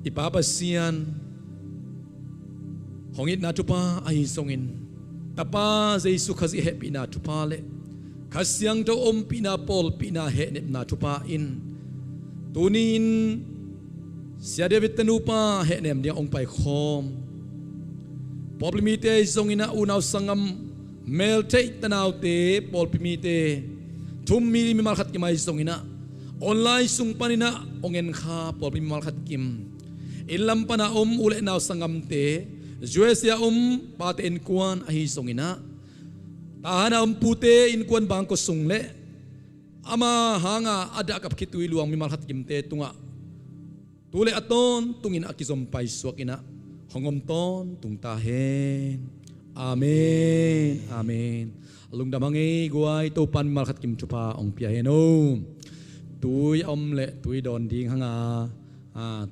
I Pa Pasian, hong itna thupha ahi zongin, Tapa Jesu Khazih hehpihna thupha le Kha Siangtho ompihna, pawlpihna, hehnepna thupha in tuni-in Sia David te nupa hehnem ding hong paikhawm pawlpi mite ahi zongin ah, unau sanggam, meltheih tanaute, pawlpi mite, thu-um mi mimal khat kim ahi zongin ah, online sung panin ah hong en kha pawlpi mimal khat kim, inn lam pana om u le nau sanggamte, U S A a om pate innkuan ahi zongin ah, Tahan a om pute innkuan bangkua sung le ama hanga a dah kap khitui luang mimal khat kimte tungah tu le a tawntungin a kizom paisuak in ah hong om tawntung ta hen. Amen. Amen. Lungdam hang ei guai, Topan mimal khat kim thupha hong pia hen o. Tui a om le tui dawn ding hanga, a,